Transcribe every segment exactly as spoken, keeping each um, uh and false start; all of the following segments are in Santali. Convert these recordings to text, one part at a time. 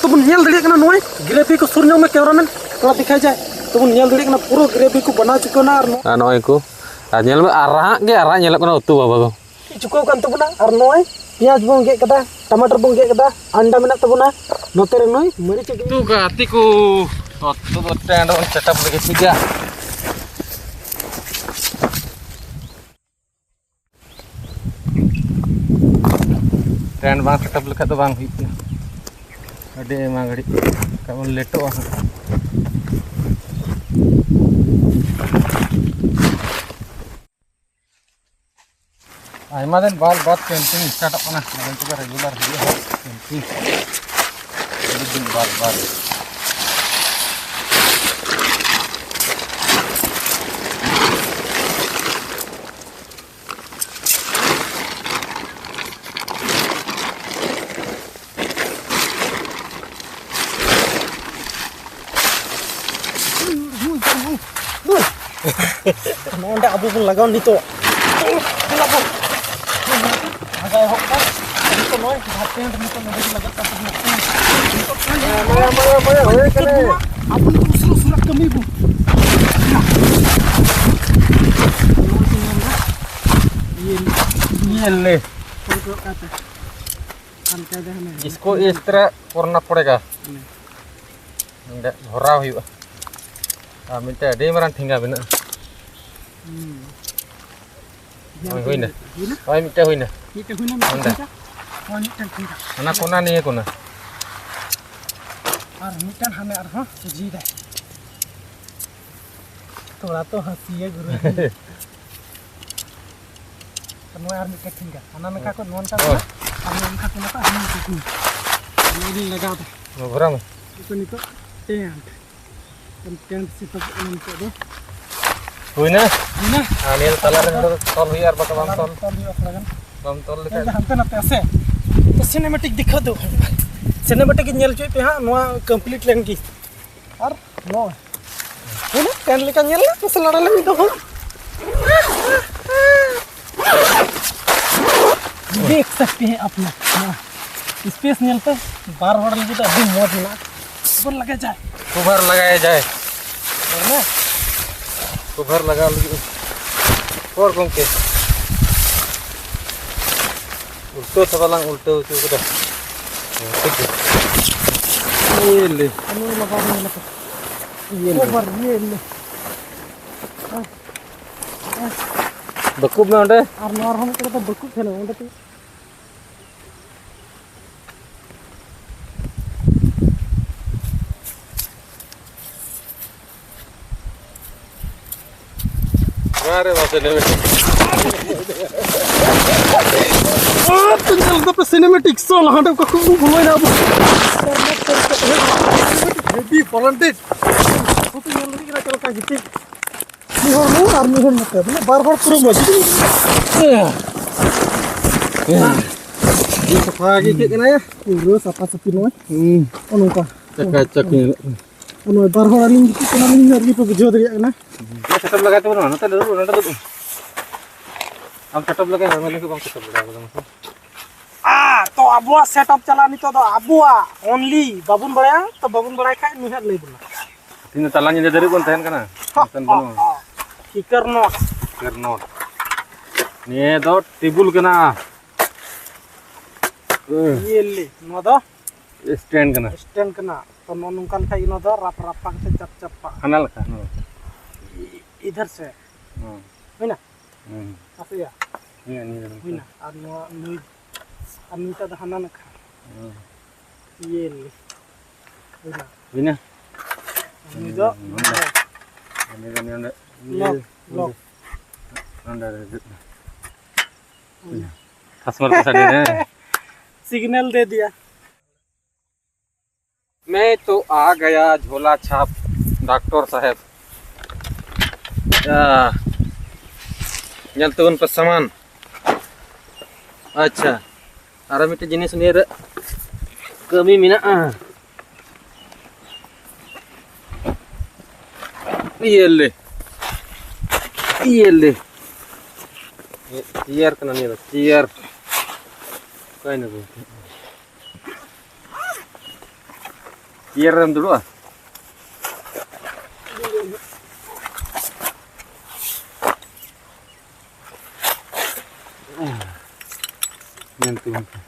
ᱛᱚᱵᱚᱱ ᱧᱮᱞ ᱫᱟᱲᱮᱭᱟᱜ ᱠᱟᱱᱟ ᱱᱚᱜᱼᱚᱭ ᱜᱨᱮᱵᱷᱤ ᱠᱚ᱾ ᱥᱩᱨ ᱧᱚᱜ ᱢᱮ ᱠᱮᱢᱨᱟᱢᱮᱱ, ᱛᱷᱚᱲᱟ ᱫᱮᱠᱷᱟᱭ ᱡᱟᱭ᱾ ᱛᱚᱵᱚᱱ ᱧᱮᱞ ᱫᱟᱲᱮᱭᱟᱜ ᱠᱟᱱᱟ ᱯᱩᱨᱟᱹ ᱜᱨᱮᱵᱷᱤ ᱠᱚ ᱵᱮᱱᱟᱣ ᱪᱩᱠᱟᱹᱣ ᱮᱱᱟ᱾ ᱟᱨ ᱱᱚ- ᱟᱨ ᱱᱚᱜᱼᱚᱭ ᱠᱚ, ᱟᱨ ᱧᱮᱞ ᱢᱮ, ᱟᱨᱟᱜ ᱜᱮ ᱟᱨᱟᱜ ᱧᱮᱞᱚᱜ ᱠᱟᱱᱟ ᱩᱛᱩ ᱵᱟᱵᱟ ᱫᱚ᱾ ᱪᱩᱠᱟᱹᱣ ᱠᱟᱱ ᱛᱟᱵᱚᱱᱟ᱾ ᱟᱨ ᱱᱚᱜᱼᱚᱭ ᱯᱮᱸᱭᱟᱡᱽ ᱵᱚᱱ ᱜᱮᱫ ᱠᱮᱫᱟ, ᱴᱟᱢᱟᱴᱟᱨ ᱵᱚᱱ ᱜᱮᱫ ᱠᱮᱫᱟ, ᱟᱱᱰᱟ ᱢᱮᱱᱟᱜ ᱛᱟᱵᱚᱱᱟ, ᱱᱚᱛᱮ ᱨᱮ ᱱᱩᱭ ᱢᱟᱹᱨᱤᱪ ᱮ ᱜᱮᱫ ᱩᱛᱩ ᱜᱟᱛᱮ ᱠᱚ, ᱩᱛᱩ ᱫᱚ ᱴᱮᱱᱰ ᱵᱚᱱ ᱥᱮᱴᱟᱯ ᱞᱟᱹᱜᱤᱫ ᱴᱷᱤᱠ ᱜᱮᱭᱟ᱾ ᱴᱮᱱᱴ ᱵᱟᱝ ᱥᱮᱴᱟᱯ ᱞᱮᱠᱷᱟᱡ ᱫᱚ ᱵᱟᱝ ᱦᱩᱭᱩᱜ ᱠᱟᱱᱟ᱾ ᱟᱹᱰᱤ ᱟᱭᱢᱟ ᱜᱷᱟᱹᱲᱤᱡ ᱠᱟᱜ ᱵᱚᱱ ᱞᱮᱴᱚᱜᱼᱟ ᱦᱟᱸᱜ᱾ ᱟᱭᱢᱟ ᱫᱤᱱ ᱵᱟᱫ ᱵᱟᱫ ᱠᱮᱢᱯᱤᱝ ᱥᱴᱟᱨᱴᱚᱜ ᱠᱟᱱᱟ᱾ ᱟᱫᱚ ᱱᱤᱛᱚᱜ ᱫᱚ ᱨᱮᱜᱩᱞᱟᱨ ᱦᱩᱭᱩᱜᱼᱟ ᱦᱟᱸᱜ ᱠᱮᱢᱯᱤᱝ᱾ ᱟᱹᱰᱤ ᱫᱤᱱ ᱵᱟᱫ ᱵᱟᱫ᱾ ᱱᱚᱜᱼᱚᱸᱰᱮ ᱟᱵᱚ ᱵᱚᱱ ᱞᱟᱜᱟᱣᱟ ᱱᱤᱛᱚᱜ᱾ ᱞᱟᱜᱟᱣ ᱮᱦᱚᱵ ᱮᱫᱟ᱾ ᱱᱤᱛᱚᱜ ᱱᱚᱜᱼᱚᱭ ᱡᱟᱦᱟᱸ ᱴᱮᱱᱴ ᱱᱤᱛᱚᱜ ᱱᱚᱰᱮ ᱜᱮ ᱞᱟᱜᱟᱜ ᱠᱟᱱ ᱛᱟᱵᱚᱱᱟ᱾ ᱱᱤᱛᱚᱜ ᱴᱮᱱᱴ ᱢᱟᱭᱟ, ᱢᱟᱭᱟ, ᱢᱟᱭᱟ, ᱦᱩᱭ ᱠᱟᱱᱟ᱾ ᱟᱵᱚ ᱱᱤᱛᱚᱜ ᱩᱥᱟᱹᱨᱟ ᱩᱥᱟᱹᱨᱟ ᱠᱟᱹᱢᱤ ᱵᱚᱱ᱾ ᱧᱮᱞ ᱞᱮ᱾ ᱧᱮᱞ ᱞᱮ᱾ ᱚᱱᱠᱟ ᱫᱚ ᱦᱟᱱᱮ इसको इस तरह करना पड़ेगा᱾ ᱦᱟᱱᱮ᱾ ᱱᱚᱰᱮ ᱵᱷᱚᱨᱟᱣ ᱦᱩᱭᱩᱜᱼᱟ᱾ ᱟᱨ ᱢᱤᱫᱴᱮᱱ ᱟᱹᱰᱤ ᱢᱟᱨᱟᱝ ᱴᱷᱮᱸᱜᱟ ᱢᱮᱱᱟᱜᱼᱟ᱾ ᱦᱩᱸ᱾ ᱦᱳᱭ, ᱦᱩᱭᱱᱟ᱾ ᱦᱩᱭᱱᱟ? ᱦᱳᱭ, ᱢᱤᱫᱴᱮᱱ ᱦᱩᱭᱱᱟ᱾ ᱢᱤᱫᱴᱮᱱ ᱦᱩᱭᱱᱟ, ᱢᱤᱫᱴᱮᱱ ᱚᱸᱰᱮ᱾ ᱴᱷᱮᱸᱜᱟ᱾ ᱦᱳᱭ, ᱢᱤᱫᱴᱮᱱ ᱴᱷᱮᱸᱜᱟ᱾ ᱦᱟᱱᱟ ᱠᱚᱱᱟ, ᱱᱤᱭᱟᱹ ᱠᱚᱱᱟ᱾ ᱟᱨ ᱢᱤᱫᱴᱮᱱ ᱦᱟᱱᱮ ᱟᱨᱦᱚᱸ ᱥᱚᱡᱷᱮᱭᱮᱫᱟᱭ᱾ ᱛᱷᱚᱲᱟ ᱛᱚ ᱦᱟᱸᱥᱤᱭᱟ ᱜᱩᱨᱩ᱾ ᱱᱚᱣᱟ ᱟᱨ ᱢᱤᱫᱴᱮᱱ ᱴᱷᱮᱸᱜᱟ᱾ ᱦᱟᱱᱟ ᱱᱟᱠᱷᱟ ᱠᱷᱚᱱ ᱱᱚᱣᱟ ᱱᱟᱠᱷᱟ ᱚ᱾ ᱠᱷᱚᱱ, ᱟᱨ ᱱᱚᱣᱟ ᱱᱟᱠᱷᱟ ᱠᱷᱚᱱ ᱱᱚᱣᱟ ᱟᱨ ᱢᱤᱫᱴᱮᱱ ᱴᱷᱮᱸᱜᱟ᱾ ᱱᱚᱣᱟ ᱞᱤᱧ ᱞᱟᱜᱟᱣ ᱮᱫᱟ᱾ ᱱᱚᱣᱟ ᱵᱷᱚᱨᱟᱣ ᱢᱮ᱾ ᱱᱤᱛᱚᱜ ᱱᱤᱛᱚᱜ ᱴᱮᱱᱴ᱾ ᱴᱮᱱᱴ ᱥᱮᱴᱟᱯᱚᱜ ᱠᱟᱱᱟ ᱱᱤᱛᱚᱜ ᱫᱚ᱾ ᱦᱩᱭᱱᱟ? ᱦᱩᱭᱱᱟ? ᱟᱨ ᱱᱤᱭᱟᱹ ᱛᱟᱞᱟ ᱨᱮ ᱱᱚᱰᱮ ᱫᱚ ᱛᱚᱞ ᱦᱩᱭᱩᱜᱼᱟ, ᱟᱨ ᱵᱟᱠᱷᱟᱱ ᱵᱟᱢ ᱛᱚᱞ᱾ ᱛᱚᱞ ᱦᱩᱭᱩᱜᱼᱟ ᱛᱷᱚᱲᱟ ᱜᱟᱱ᱾ ᱵᱟᱢ ᱛᱚᱞ ᱞᱮᱠᱷᱟᱱ᱾ ᱦᱟᱱᱛᱮ ᱱᱟᱛᱮ ᱟᱥᱮ᱾ ᱛᱚ, ᱥᱤᱱᱮᱢᱮᱴᱤᱠ ᱫᱮᱠᱷᱟᱣ ᱫᱚ᱾ ᱥᱤᱱᱮᱢᱮᱴᱤᱠ ᱤᱧ ᱧᱮᱞ ᱦᱚᱪᱚᱭᱮᱫ ᱯᱮᱭᱟ ᱦᱟᱸᱜ, ᱱᱚᱣᱟ ᱠᱚᱢᱯᱞᱤᱴ ᱞᱮᱱ ᱜᱮ᱾ ᱟᱨ ᱱᱚᱜᱼᱚᱭ᱾ ᱦᱩᱭᱱᱟ? ᱴᱮᱱᱴ ᱞᱮᱠᱟ ᱧᱮᱞ ᱱᱟ? ᱢᱟᱥᱮ ᱞᱟᱲᱟ ᱞᱮ ᱢᱤᱫ ᱫᱚᱢ ᱦᱚᱸ᱾ देख सकते हैं आप लोग। ᱱᱚᱣᱟ᱾ ᱥᱯᱮᱥ ᱧᱮᱞ ᱯᱮ, ᱵᱟᱨ ᱦᱚᱲ ᱞᱟᱹᱜᱤᱫ ᱫᱚ ᱟᱹᱰᱤ ᱢᱚᱡᱽ ᱢᱮᱱᱟᱜᱼᱟ᱾ ᱠᱚᱵᱷᱟᱨ ᱞᱟᱜᱟᱭ ᱡᱟᱭ᱾ ᱠᱚᱵᱷᱟᱨ ᱞᱟᱜᱟᱭ ᱡᱟᱭ᱾ ᱦᱮᱸ? ᱠᱚᱵᱷᱟᱨ ᱞᱟᱜᱟᱣ ᱞᱟᱹᱜᱤᱫ᱾ ᱦᱚᱲ ᱜᱚᱢᱠᱮ᱾ ᱩᱞᱴᱟᱹᱣ ᱛᱷᱟᱵᱟ ᱞᱟᱝ ᱩᱞᱴᱟᱹᱣ ᱦᱚᱪᱚ ᱠᱟᱫᱟ᱾ ᱦᱮᱸ, ᱴᱷᱤᱠ ᱜᱮᱭᱟ᱾ ᱤᱭᱟᱹ ᱞᱮ᱾ ᱱᱩᱭ ᱞᱟᱜᱟᱣ ᱫᱚ ᱧᱮᱞ ᱯᱮ᱾ ᱤᱭᱟᱹ ᱞᱮ᱾ ᱠᱚᱵᱷᱟᱨ, ᱤᱭᱟᱹ ᱞᱮ᱾ ᱵᱟᱹᱠᱩᱵ ᱢᱮ ᱚᱸᱰᱮ᱾ ᱟᱨ ᱱᱚᱣᱟ ᱨᱮᱦᱚᱸ ᱢᱤᱫᱴᱮᱱ ᱠᱟᱛᱮ ᱵᱟᱹᱠᱩᱵ ᱛᱟᱦᱮᱱᱟ ᱚᱸᱰᱮ ᱛᱮ᱾ ᱢᱟ ᱨᱮ ᱢᱟᱥᱮ ᱞᱟᱹᱭ ᱢᱮ᱾ ᱧᱮᱞ ᱫᱟᱯᱮ ᱥᱤᱱᱮᱢᱮᱴᱤᱠ ᱥᱚ ᱞᱟᱦᱟ ᱚᱠᱟ ᱠᱷᱚᱱ ᱵᱚᱱ ᱵᱚᱞᱚᱭᱮᱱᱟ ᱟᱵᱚ᱾ ᱦᱮᱵᱤ ᱯᱚᱞᱮᱱᱴᱤᱠ᱾ ᱧᱮᱞ ᱞᱟᱹᱜᱤᱫ ᱠᱟᱱᱟ ᱪᱮᱫ ᱞᱮᱠᱟ ᱜᱤᱛᱤᱡ᱾ ᱢᱤᱫ ᱦᱚᱲ ᱱᱚᱣᱟ ᱟᱨ ᱢᱤᱫ ᱦᱚᱲ ᱱᱚᱛᱮ, ᱵᱚᱞᱮ ᱵᱟᱨ ᱦᱚᱲ ᱯᱩᱨᱟᱹ ᱢᱚᱡᱽ᱾ ᱟᱹᱰᱤ ᱥᱟᱯᱷᱟ ᱜᱮ ᱟᱹᱭᱠᱟᱹᱜ ᱠᱟᱱᱟ ᱭᱟ᱾ ᱯᱩᱨᱟᱹ ᱥᱟᱯᱷᱟ ᱥᱟᱹᱯᱷᱤ ᱱᱚᱜᱼᱚᱭ᱾ ᱦᱩᱸ᱾ ᱱᱚᱜᱼᱚ ᱱᱚᱝᱠᱟ᱾ ᱪᱟᱠᱟ ᱪᱟᱠ ᱧᱮᱞᱚᱜ ᱠᱟᱱᱟ᱾ ᱱᱚᱜᱼᱚᱭ ᱵᱟᱨ ᱦᱚᱲ ᱟᱹᱞᱤᱧ ᱜᱤᱛᱤᱡ ᱠᱟᱱᱟ ᱞᱤᱧ, ᱟᱨ ᱱᱤᱛᱚᱜ ᱵᱩᱡᱷᱟᱹᱣ ᱫᱟᱲᱮᱭᱟᱜ ᱠᱟᱱᱟ᱾ ᱥᱮᱴᱟᱯ ᱞᱟᱜᱟᱭ ᱛᱟᱵᱚᱱ ᱢᱟ, ᱱᱚᱛᱮ ᱫᱩᱲᱩᱵ, ᱱᱚᱛᱮ ᱫᱩᱲᱩᱵ᱾ ᱟᱢ ᱥᱮᱴᱟᱯ ᱞᱟᱜᱟᱭ ᱢᱮ, ᱢᱮᱱ ᱞᱮᱠᱷᱟᱱ ᱵᱟᱢ ᱥᱮᱴᱟᱯ ᱞᱟᱜᱟᱣ ᱠᱟᱫᱟ ᱢᱟᱥᱮ᱾ ᱟ, ᱛᱚ ᱟᱵᱚᱣᱟᱜ ᱥᱮᱴᱟᱯ ᱪᱟᱞᱟᱜᱼᱟ ᱱᱤᱛᱚᱜ ᱫᱚ ᱟᱵᱚᱣᱟᱜ only᱾ ᱵᱟᱵᱚᱱ ᱵᱟᱲᱟᱭᱟ ᱛᱚ ᱵᱟᱵᱚᱱ ᱵᱟᱲᱟᱭ ᱠᱷᱟᱡ ᱱᱩᱭ ᱦᱟᱸᱜ ᱞᱟᱹᱭ ᱵᱚᱱᱟ᱾ ᱛᱤᱦᱤᱧ ᱫᱚ ᱛᱟᱞᱟ ᱧᱤᱫᱟᱹ ᱫᱷᱟᱹᱨᱤᱡ ᱵᱚᱱ ᱛᱟᱦᱮᱱ ᱠᱟᱱᱟ᱾ ᱦᱚᱸ, ᱚᱱᱠᱟᱱ ᱦᱚᱸ, ᱵᱟᱹᱱᱩᱜᱼᱟ᱾ ᱦᱚᱸ᱾ ᱴᱷᱤᱠᱟᱹᱨ ᱱᱚᱴ᱾ ᱴᱷᱤᱠᱟᱹᱨ ᱱᱚᱴ᱾ ᱱᱤᱭᱟᱹ ᱫᱚ ᱴᱮᱵᱩᱞ ᱠᱟᱱᱟ᱾ ᱤᱭᱟᱹ ᱞᱮ, ᱱᱚᱣᱟ ᱫᱚ ᱥᱴᱮᱱᱰ ᱠᱟᱱᱟ᱾ ᱥᱴᱮᱱᱰ ᱠᱟᱱᱟ᱾ ᱛᱚ ᱱᱚᱜᱼᱚ ᱱᱚᱝᱠᱟ ᱞᱮᱠᱷᱟᱡ ᱜᱮ ᱱᱚᱣᱟ ᱫᱚ ᱨᱟᱯ ᱨᱟᱯ ᱠᱟᱛᱮ ᱪᱟᱯ ᱪᱟᱯ ᱯᱟᱜ᱾ ᱦᱟᱱᱟ ᱞᱮᱠᱟ, ᱦᱟᱱᱟ ᱞᱮᱠᱟ᱾ ᱤᱫᱷᱟᱨ ᱥᱮ᱾ ᱦᱩᱸ᱾ ᱦᱩᱭᱱᱟ? ᱦᱩᱸ᱾ ᱟᱥᱮᱭᱟ? ᱱᱤᱭᱟᱹ, ᱱᱤᱭᱟᱹ ᱫᱚ ᱱᱚᱝᱠᱟ᱾ ᱦᱩᱭᱱᱟ᱾ ᱟᱨ ᱱᱚᱣᱟ ᱱᱩᱭ, ᱟᱨ ᱱᱩᱭᱴᱟᱜ ᱫᱚ ᱦᱟᱱᱟ ᱱᱟᱠᱷᱟ᱾ ᱦᱩᱸ᱾ ᱤᱭᱟᱹ ᱞᱮ᱾ ᱦᱩᱭᱱᱟ? ᱦᱩᱭᱱᱟ? ᱱᱩᱭ ᱫᱚ ᱱᱚᱰᱮ᱾ ᱱᱚᱰᱮ᱾ ᱱᱚᱰᱮ, ᱱᱚᱰᱮ, ᱞᱚᱠ, ᱤᱭᱟᱹ, ᱞᱚᱠ᱾ ᱱᱚᱰᱮ ᱨᱮ ᱦᱤᱡᱩᱜ ᱢᱮ᱾ ᱦᱩᱭᱱᱟ᱾ ᱴᱷᱟᱥᱢᱟᱨ ᱠᱚ ᱥᱟᱰᱮ ᱮᱱᱟ᱾ ᱥᱤᱜᱽᱱᱮᱞ ᱫᱮ ᱫᱤᱭᱟ᱾ मैं तो आ गया झोला छाप डॉक्टर साहब। ᱟ, ᱧᱮᱞ ᱛᱟᱵᱚᱱ ᱯᱮ ᱥᱟᱢᱟᱱ᱾ ᱟᱪᱪᱷᱟ, ᱟᱨᱚ ᱢᱤᱫᱴᱮᱡ ᱡᱤᱱᱤᱥ ᱱᱤᱭᱟᱹ ᱨᱮ ᱠᱟᱹᱢᱤ ᱢᱮᱱᱟᱜᱼᱟ᱾ ᱤᱭᱟᱹ ᱞᱮ, ᱤᱭᱟᱹ ᱞᱮ᱾ ᱪᱮᱭᱟᱨ ᱠᱟᱱᱟ ᱱᱤᱭᱟᱹ ᱫᱚ, ᱪᱮᱭᱟᱨ᱾ ᱚᱠᱟᱭ ᱱᱟ ᱵᱚᱞᱛᱮ? ᱤᱭᱟᱹ ᱨᱮᱢ ᱫᱩᱲᱩᱵᱼᱟ? ᱧᱮᱞ ᱛᱟᱵᱚᱱ ᱯᱮ᱾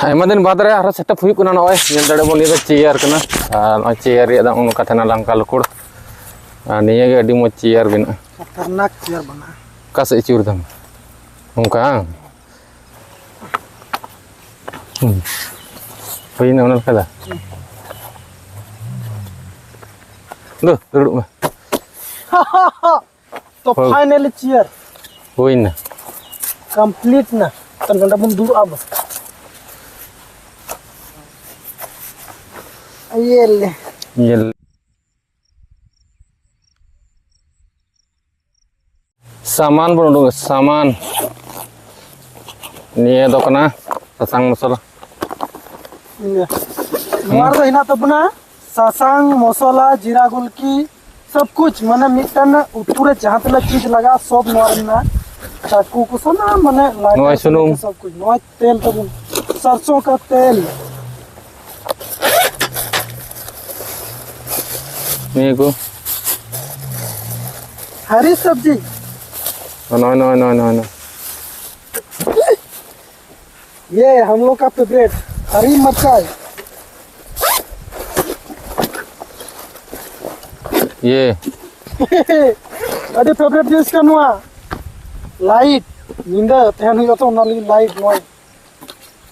ᱟᱭᱢᱟ ᱫᱤᱱ ᱵᱟᱫᱽ ᱨᱮ ᱟᱨᱦᱚᱸ ᱥᱮᱴᱟᱯ ᱦᱩᱭᱩᱜ ᱠᱟᱱᱟ᱾ ᱱᱚᱜᱼᱚᱭ ᱧᱮᱞ ᱫᱟᱲᱮᱭᱟᱵᱚᱱ, ᱱᱤᱭᱟᱹ ᱫᱚ ᱪᱮᱭᱟᱨ ᱠᱟᱱᱟ᱾ ᱟᱨ ᱱᱚᱜᱼᱚᱭ ᱪᱮᱭᱟᱨ ᱨᱮᱭᱟᱜ ᱫᱟᱢ ᱚᱱᱠᱟ ᱛᱟᱦᱮᱱᱟ ᱞᱟᱝᱠᱟ ᱞᱩᱠᱩᱲ᱾ ᱟᱨ ᱱᱤᱭᱟᱹ ᱜᱮ ᱟᱹᱰᱤ ᱢᱚᱡᱽ ᱪᱮᱭᱟᱨ ᱵᱮᱱᱟᱜᱼᱟ᱾ ᱠᱷᱟᱛᱟᱨᱱᱟᱠ ᱪᱮᱭᱟᱨ ᱵᱮᱱᱟᱜᱼᱟ᱾ ᱚᱠᱟ ᱥᱮᱫ ᱟᱹᱪᱩᱨ ᱫᱟᱢ? ᱚᱱᱠᱟ ᱵᱟᱝ? ᱦᱩᱸ᱾ ᱦᱩᱭᱱᱟ ᱚᱱᱟ ᱞᱮᱠᱟ ᱫᱚ? ᱫᱩ, ᱫᱩᱲᱩᱵ ᱢᱮ᱾ ᱛᱚ ᱦᱳᱭ᱾ Finally ᱪᱮᱭᱟᱨ ᱦᱩᱭᱱᱟ᱾ Complete ᱱᱟ᱾ ᱛᱚ ᱱᱚᱰᱮ ᱵᱚᱱ ᱫᱩᱲᱩᱵᱼᱟ ᱵᱚ᱾ ᱤᱭᱟᱹ ᱞᱮ᱾ ᱧᱮᱞ᱾ ᱥᱟᱢᱟᱱ ᱵᱚᱱ ᱩᱰᱩᱝᱟ, ᱥᱟᱢᱟᱱ᱾ ᱱᱤᱭᱟᱹ ᱫᱚ ᱠᱟᱱᱟ ᱥᱟᱥᱟᱝ ᱢᱚᱥᱞᱟ᱾ ᱤᱭᱟᱹ᱾ ᱱᱚᱣᱟ ᱨᱮᱫᱚ ᱦᱮᱱᱟᱜ ᱛᱟᱵᱚᱱᱟ ᱥᱟᱥᱟᱝ, ᱢᱚᱥᱞᱟ, ᱡᱤᱨᱟ ᱜᱩᱞᱠᱤ, ᱥᱚᱵ ᱠᱩᱪ, ᱢᱟᱱᱮ ᱢᱤᱫᱴᱟᱝ ᱩᱛᱩ ᱨᱮ ᱡᱟᱦᱟᱸ ᱛᱤᱱᱟᱹᱜ ᱪᱤᱡᱽ ᱞᱟᱜᱟᱜᱼᱟ, ᱥᱚᱵ ᱱᱚᱣᱟ ᱨᱮ ᱢᱮᱱᱟᱜᱼᱟ᱾ ᱪᱟᱠᱩ ᱠᱚ ᱥᱟᱱᱟᱢ, ᱢᱟᱱᱮ ᱞᱟᱭᱴᱟᱨ ᱱᱚᱜᱼᱚᱭ ᱥᱩᱱᱩᱢ᱾ ᱥᱚᱵ ᱠᱩᱪ᱾ ᱱᱚᱣᱟ ᱛᱮᱞ ᱛᱟᱵᱚᱱ, ᱥᱟᱨᱥᱚ ᱠᱟ ᱛᱮᱞ᱾ ᱱᱤᱭᱟᱹ ᱠᱚ᱾ ᱦᱟᱨᱤ ᱥᱚᱵᱽᱡᱤ᱾ ᱱᱚᱜᱼᱚᱭ, ᱱᱚᱜᱼᱚᱭ, ᱱᱚᱜᱼᱚᱭ, ᱱᱚᱜᱼᱚᱭ, ᱱᱚᱜᱼᱚᱭ᱾ ये हम लोग का फेवरेट हरी मिर्चाई। ये। ᱟᱹᱰᱤ ᱯᱷᱮᱵᱟᱨᱮᱴ ᱡᱤᱱᱤᱥ ᱠᱟᱱᱟ ᱱᱚᱣᱟ᱾ ᱞᱟᱭᱤᱴ, ᱧᱤᱫᱟᱹ ᱛᱟᱦᱮᱱ ᱦᱩᱭᱩᱜᱼᱟ ᱛᱚ, ᱚᱱᱟ ᱞᱟᱹᱜᱤᱫ ᱞᱟᱭᱤᱴ ᱱᱚᱣᱟ᱾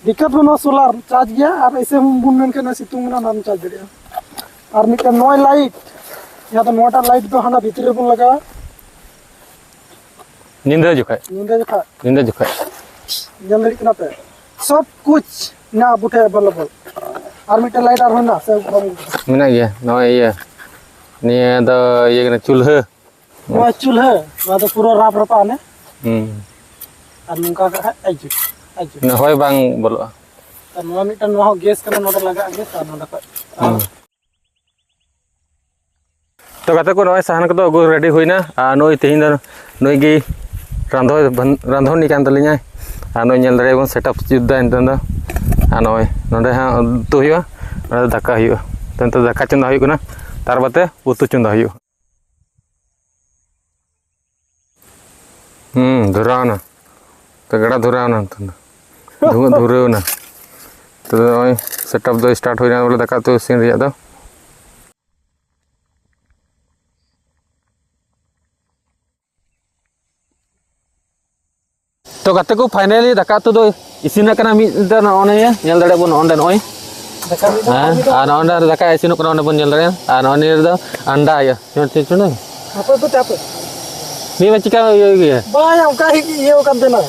ᱫᱤᱠᱠᱟᱛ ᱵᱟᱹᱱᱩᱜᱼᱟ, ᱥᱳᱞᱟᱨ ᱪᱟᱨᱡᱽ ᱜᱮᱭᱟ, ᱟᱨ ᱮᱭᱥᱮ ᱦᱚᱸ ᱵᱚᱱ ᱢᱮᱱ ᱠᱷᱟᱱ ᱥᱤᱛᱩᱝ ᱠᱟᱱᱟ, ᱚᱱᱟᱢ ᱪᱟᱨᱡᱽ ᱫᱟᱲᱮᱭᱟᱜᱼᱟ᱾ ᱟᱨ ᱢᱤᱫᱴᱮᱱ ᱱᱚᱣᱟ ᱞᱟᱭᱤᱴ, ᱡᱟᱦᱟᱸ ᱫᱚ ᱱᱚᱣᱟᱴᱟᱜ ᱞᱟᱭᱤᱴ ᱫᱚ ᱦᱟᱱᱟ ᱵᱷᱤᱛᱨᱤ ᱨᱮᱵᱚᱱ ᱞᱟᱜᱟᱣᱟ᱾ ᱧᱤᱫᱟᱹ ᱡᱚᱠᱷᱮᱡ᱾ ᱧᱤᱫᱟᱹ ᱡᱚᱠᱷᱟᱡ᱾ ᱧᱤᱫᱟᱹ ᱡᱚᱠᱷᱮᱡ᱾ ᱧᱮᱞ ᱫᱟᱲᱮᱭᱟᱜ ᱠᱟᱱᱟ ᱯᱮ, ᱥᱚᱵ ᱠᱩᱪ ᱢᱮᱱᱟᱜᱼᱟ ᱟᱵᱚ ᱴᱷᱮᱱ ᱮᱵᱮᱞᱮᱵᱚᱞ᱾ ᱟᱨ ᱢᱤᱫᱴᱮᱱ ᱞᱟᱭᱤᱴ ᱟᱨᱦᱚᱸ ᱢᱮᱱᱟᱜᱼᱟ ᱥᱮ ᱵᱟᱝ? ᱢᱮᱱᱟᱜ ᱜᱮᱭᱟ, ᱱᱚᱜᱼᱚᱭ ᱤᱭᱟᱹ, ᱱᱤᱭᱟᱹ ᱫᱚ ᱤᱭᱟᱹ ᱠᱟᱱᱟ, ᱪᱩᱞᱦᱟᱹ᱾ ᱱᱚᱣᱟ ᱪᱩᱞᱦᱟᱹ, ᱱᱚᱣᱟ ᱫᱚ ᱯᱩᱨᱟᱹ ᱨᱟᱯ ᱨᱟᱯᱟᱜ ᱟᱞᱮ᱾ ᱦᱩᱸ᱾ ᱟᱨ ᱱᱚᱝᱠᱟ ᱠᱟᱜ ᱠᱷᱟᱡ ᱟᱹᱰᱤ ᱡᱩᱛ, ᱟᱹᱰᱤ ᱡᱩᱛ᱾ ᱦᱚᱭ ᱵᱟᱝ ᱵᱚᱞᱚᱜᱼᱟ᱾ ᱟᱨ ᱱᱚᱣᱟ ᱢᱤᱫᱴᱟᱝ, ᱱᱚᱣᱟ ᱦᱚᱸ ᱜᱮᱥ ᱠᱟᱱᱟ, ᱱᱚᱰᱮ ᱞᱟᱜᱟᱜ ᱜᱮᱥ, ᱟᱨ ᱱᱚᱰᱮ ᱠᱷᱚᱡ ᱦᱩᱸ᱾ ᱛᱚ ᱜᱟᱛᱮ ᱠᱚ, ᱱᱚᱜᱼᱚᱭ ᱥᱟᱦᱟᱱ ᱠᱚᱫᱚ ᱟᱹᱜᱩ ᱨᱮᱰᱤ ᱦᱩᱭᱱᱟ, ᱟᱨ ᱱᱩᱭ ᱛᱮᱦᱮᱧ ᱫᱚ ᱱᱩᱭ ᱜᱮ ᱨᱟᱸᱫᱷᱚᱱ, ᱨᱟᱸᱫᱷᱚᱱᱤ ᱠᱟᱱ ᱛᱟᱹᱞᱤᱧᱟᱭ᱾ ᱟᱨ ᱱᱩᱭ ᱧᱮᱞ ᱫᱟᱲᱮᱭᱟᱵᱚᱱ, ᱥᱮᱴᱟᱯ ᱡᱩᱛ ᱫᱟᱭ ᱱᱤᱛᱚᱝ ᱫᱚ᱾ ᱟᱨ ᱱᱚᱜᱼᱚᱭ ᱱᱚᱸᱰᱮ ᱦᱟᱸᱜ ᱩᱛᱩ ᱦᱩᱭᱩᱜᱼᱟ, ᱚᱱᱟ ᱫᱚ ᱫᱟᱠᱟ ᱦᱩᱭᱩᱜᱼᱟ᱾ ᱛᱚ, ᱱᱤᱛᱚᱜ ᱫᱟᱠᱟ ᱪᱚᱸᱫᱟ ᱦᱩᱭᱩᱜ ᱠᱟᱱᱟ, ᱛᱟᱨ ᱵᱟᱫᱮ ᱩᱛᱩ ᱪᱚᱸᱫᱟ ᱦᱩᱭᱩᱜᱼᱟ᱾ ᱦᱩᱸ, ᱫᱷᱚᱨᱟᱣ ᱮᱱᱟ᱾ ᱛᱚ, ᱜᱟᱰᱟ ᱫᱷᱚᱨᱟᱣ ᱮᱱᱟ ᱱᱤᱛᱚᱜ ᱫᱚ᱾ ᱫᱷᱩᱶᱟᱹ ᱫᱷᱩᱨᱟᱹᱣ ᱮᱱᱟ᱾ ᱛᱚ, ᱱᱚᱜᱼᱚᱭ setup ᱫᱚ start ᱦᱩᱭᱱᱟ ᱵᱚᱞᱮ, ᱫᱟᱠᱟ ᱩᱛᱩ ᱤᱥᱤᱱ ᱨᱮᱭᱟᱜ ᱫᱚ᱾ ᱛᱚ ᱜᱟᱛᱮ ᱠᱚ, finally ᱫᱟᱠᱟ ᱩᱛᱩ ᱫᱚ ᱤᱥᱤᱱ ᱟᱠᱟᱱᱟ᱾ ᱢᱤᱫ ᱫᱚ ᱱᱚᱜᱼᱚ ᱱᱤᱭᱟᱹ ᱧᱮᱞ ᱫᱟᱲᱮᱭᱟᱜ ᱵᱚᱱ, ᱱᱚᱜᱼᱚ ᱱᱚᱸᱰᱮ ᱱᱚᱜᱼᱚᱭ᱾ ᱫᱟᱠᱟ ᱢᱤᱫ ᱫᱚ ᱦᱮᱸ, ᱟᱨ ᱱᱚᱜᱼᱚ ᱱᱚᱸᱰᱮ ᱫᱟᱠᱟ ᱤᱥᱤᱱᱚᱜ ᱠᱟᱱᱟ, ᱚᱸᱰᱮ ᱵᱚᱱ ᱧᱮᱞ ᱫᱟᱲᱮᱭᱟᱜᱼᱟ᱾ ᱟᱨ ᱱᱚᱜᱼᱚ ᱱᱤᱭᱟᱹ ᱨᱮᱫᱚ ᱟᱱᱰᱟ ᱦᱩᱭᱩᱜᱼᱟ᱾ ᱪᱩᱸᱰ, ᱪᱩᱸᱰ, ᱪᱩᱸᱰ᱾ ᱦᱟᱯᱮ, ᱦᱟᱯᱮ, ᱦᱟᱯᱮ᱾ ᱢᱤᱫ ᱢᱟ ᱪᱤᱠᱟ ᱤᱭᱟᱹ ᱜᱮᱭᱟ? ᱵᱟᱭ, ᱚᱱᱠᱟ ᱜᱮ ᱤᱭᱟᱹ ᱟᱠᱟᱱ ᱛᱟᱦᱮᱱᱟ᱾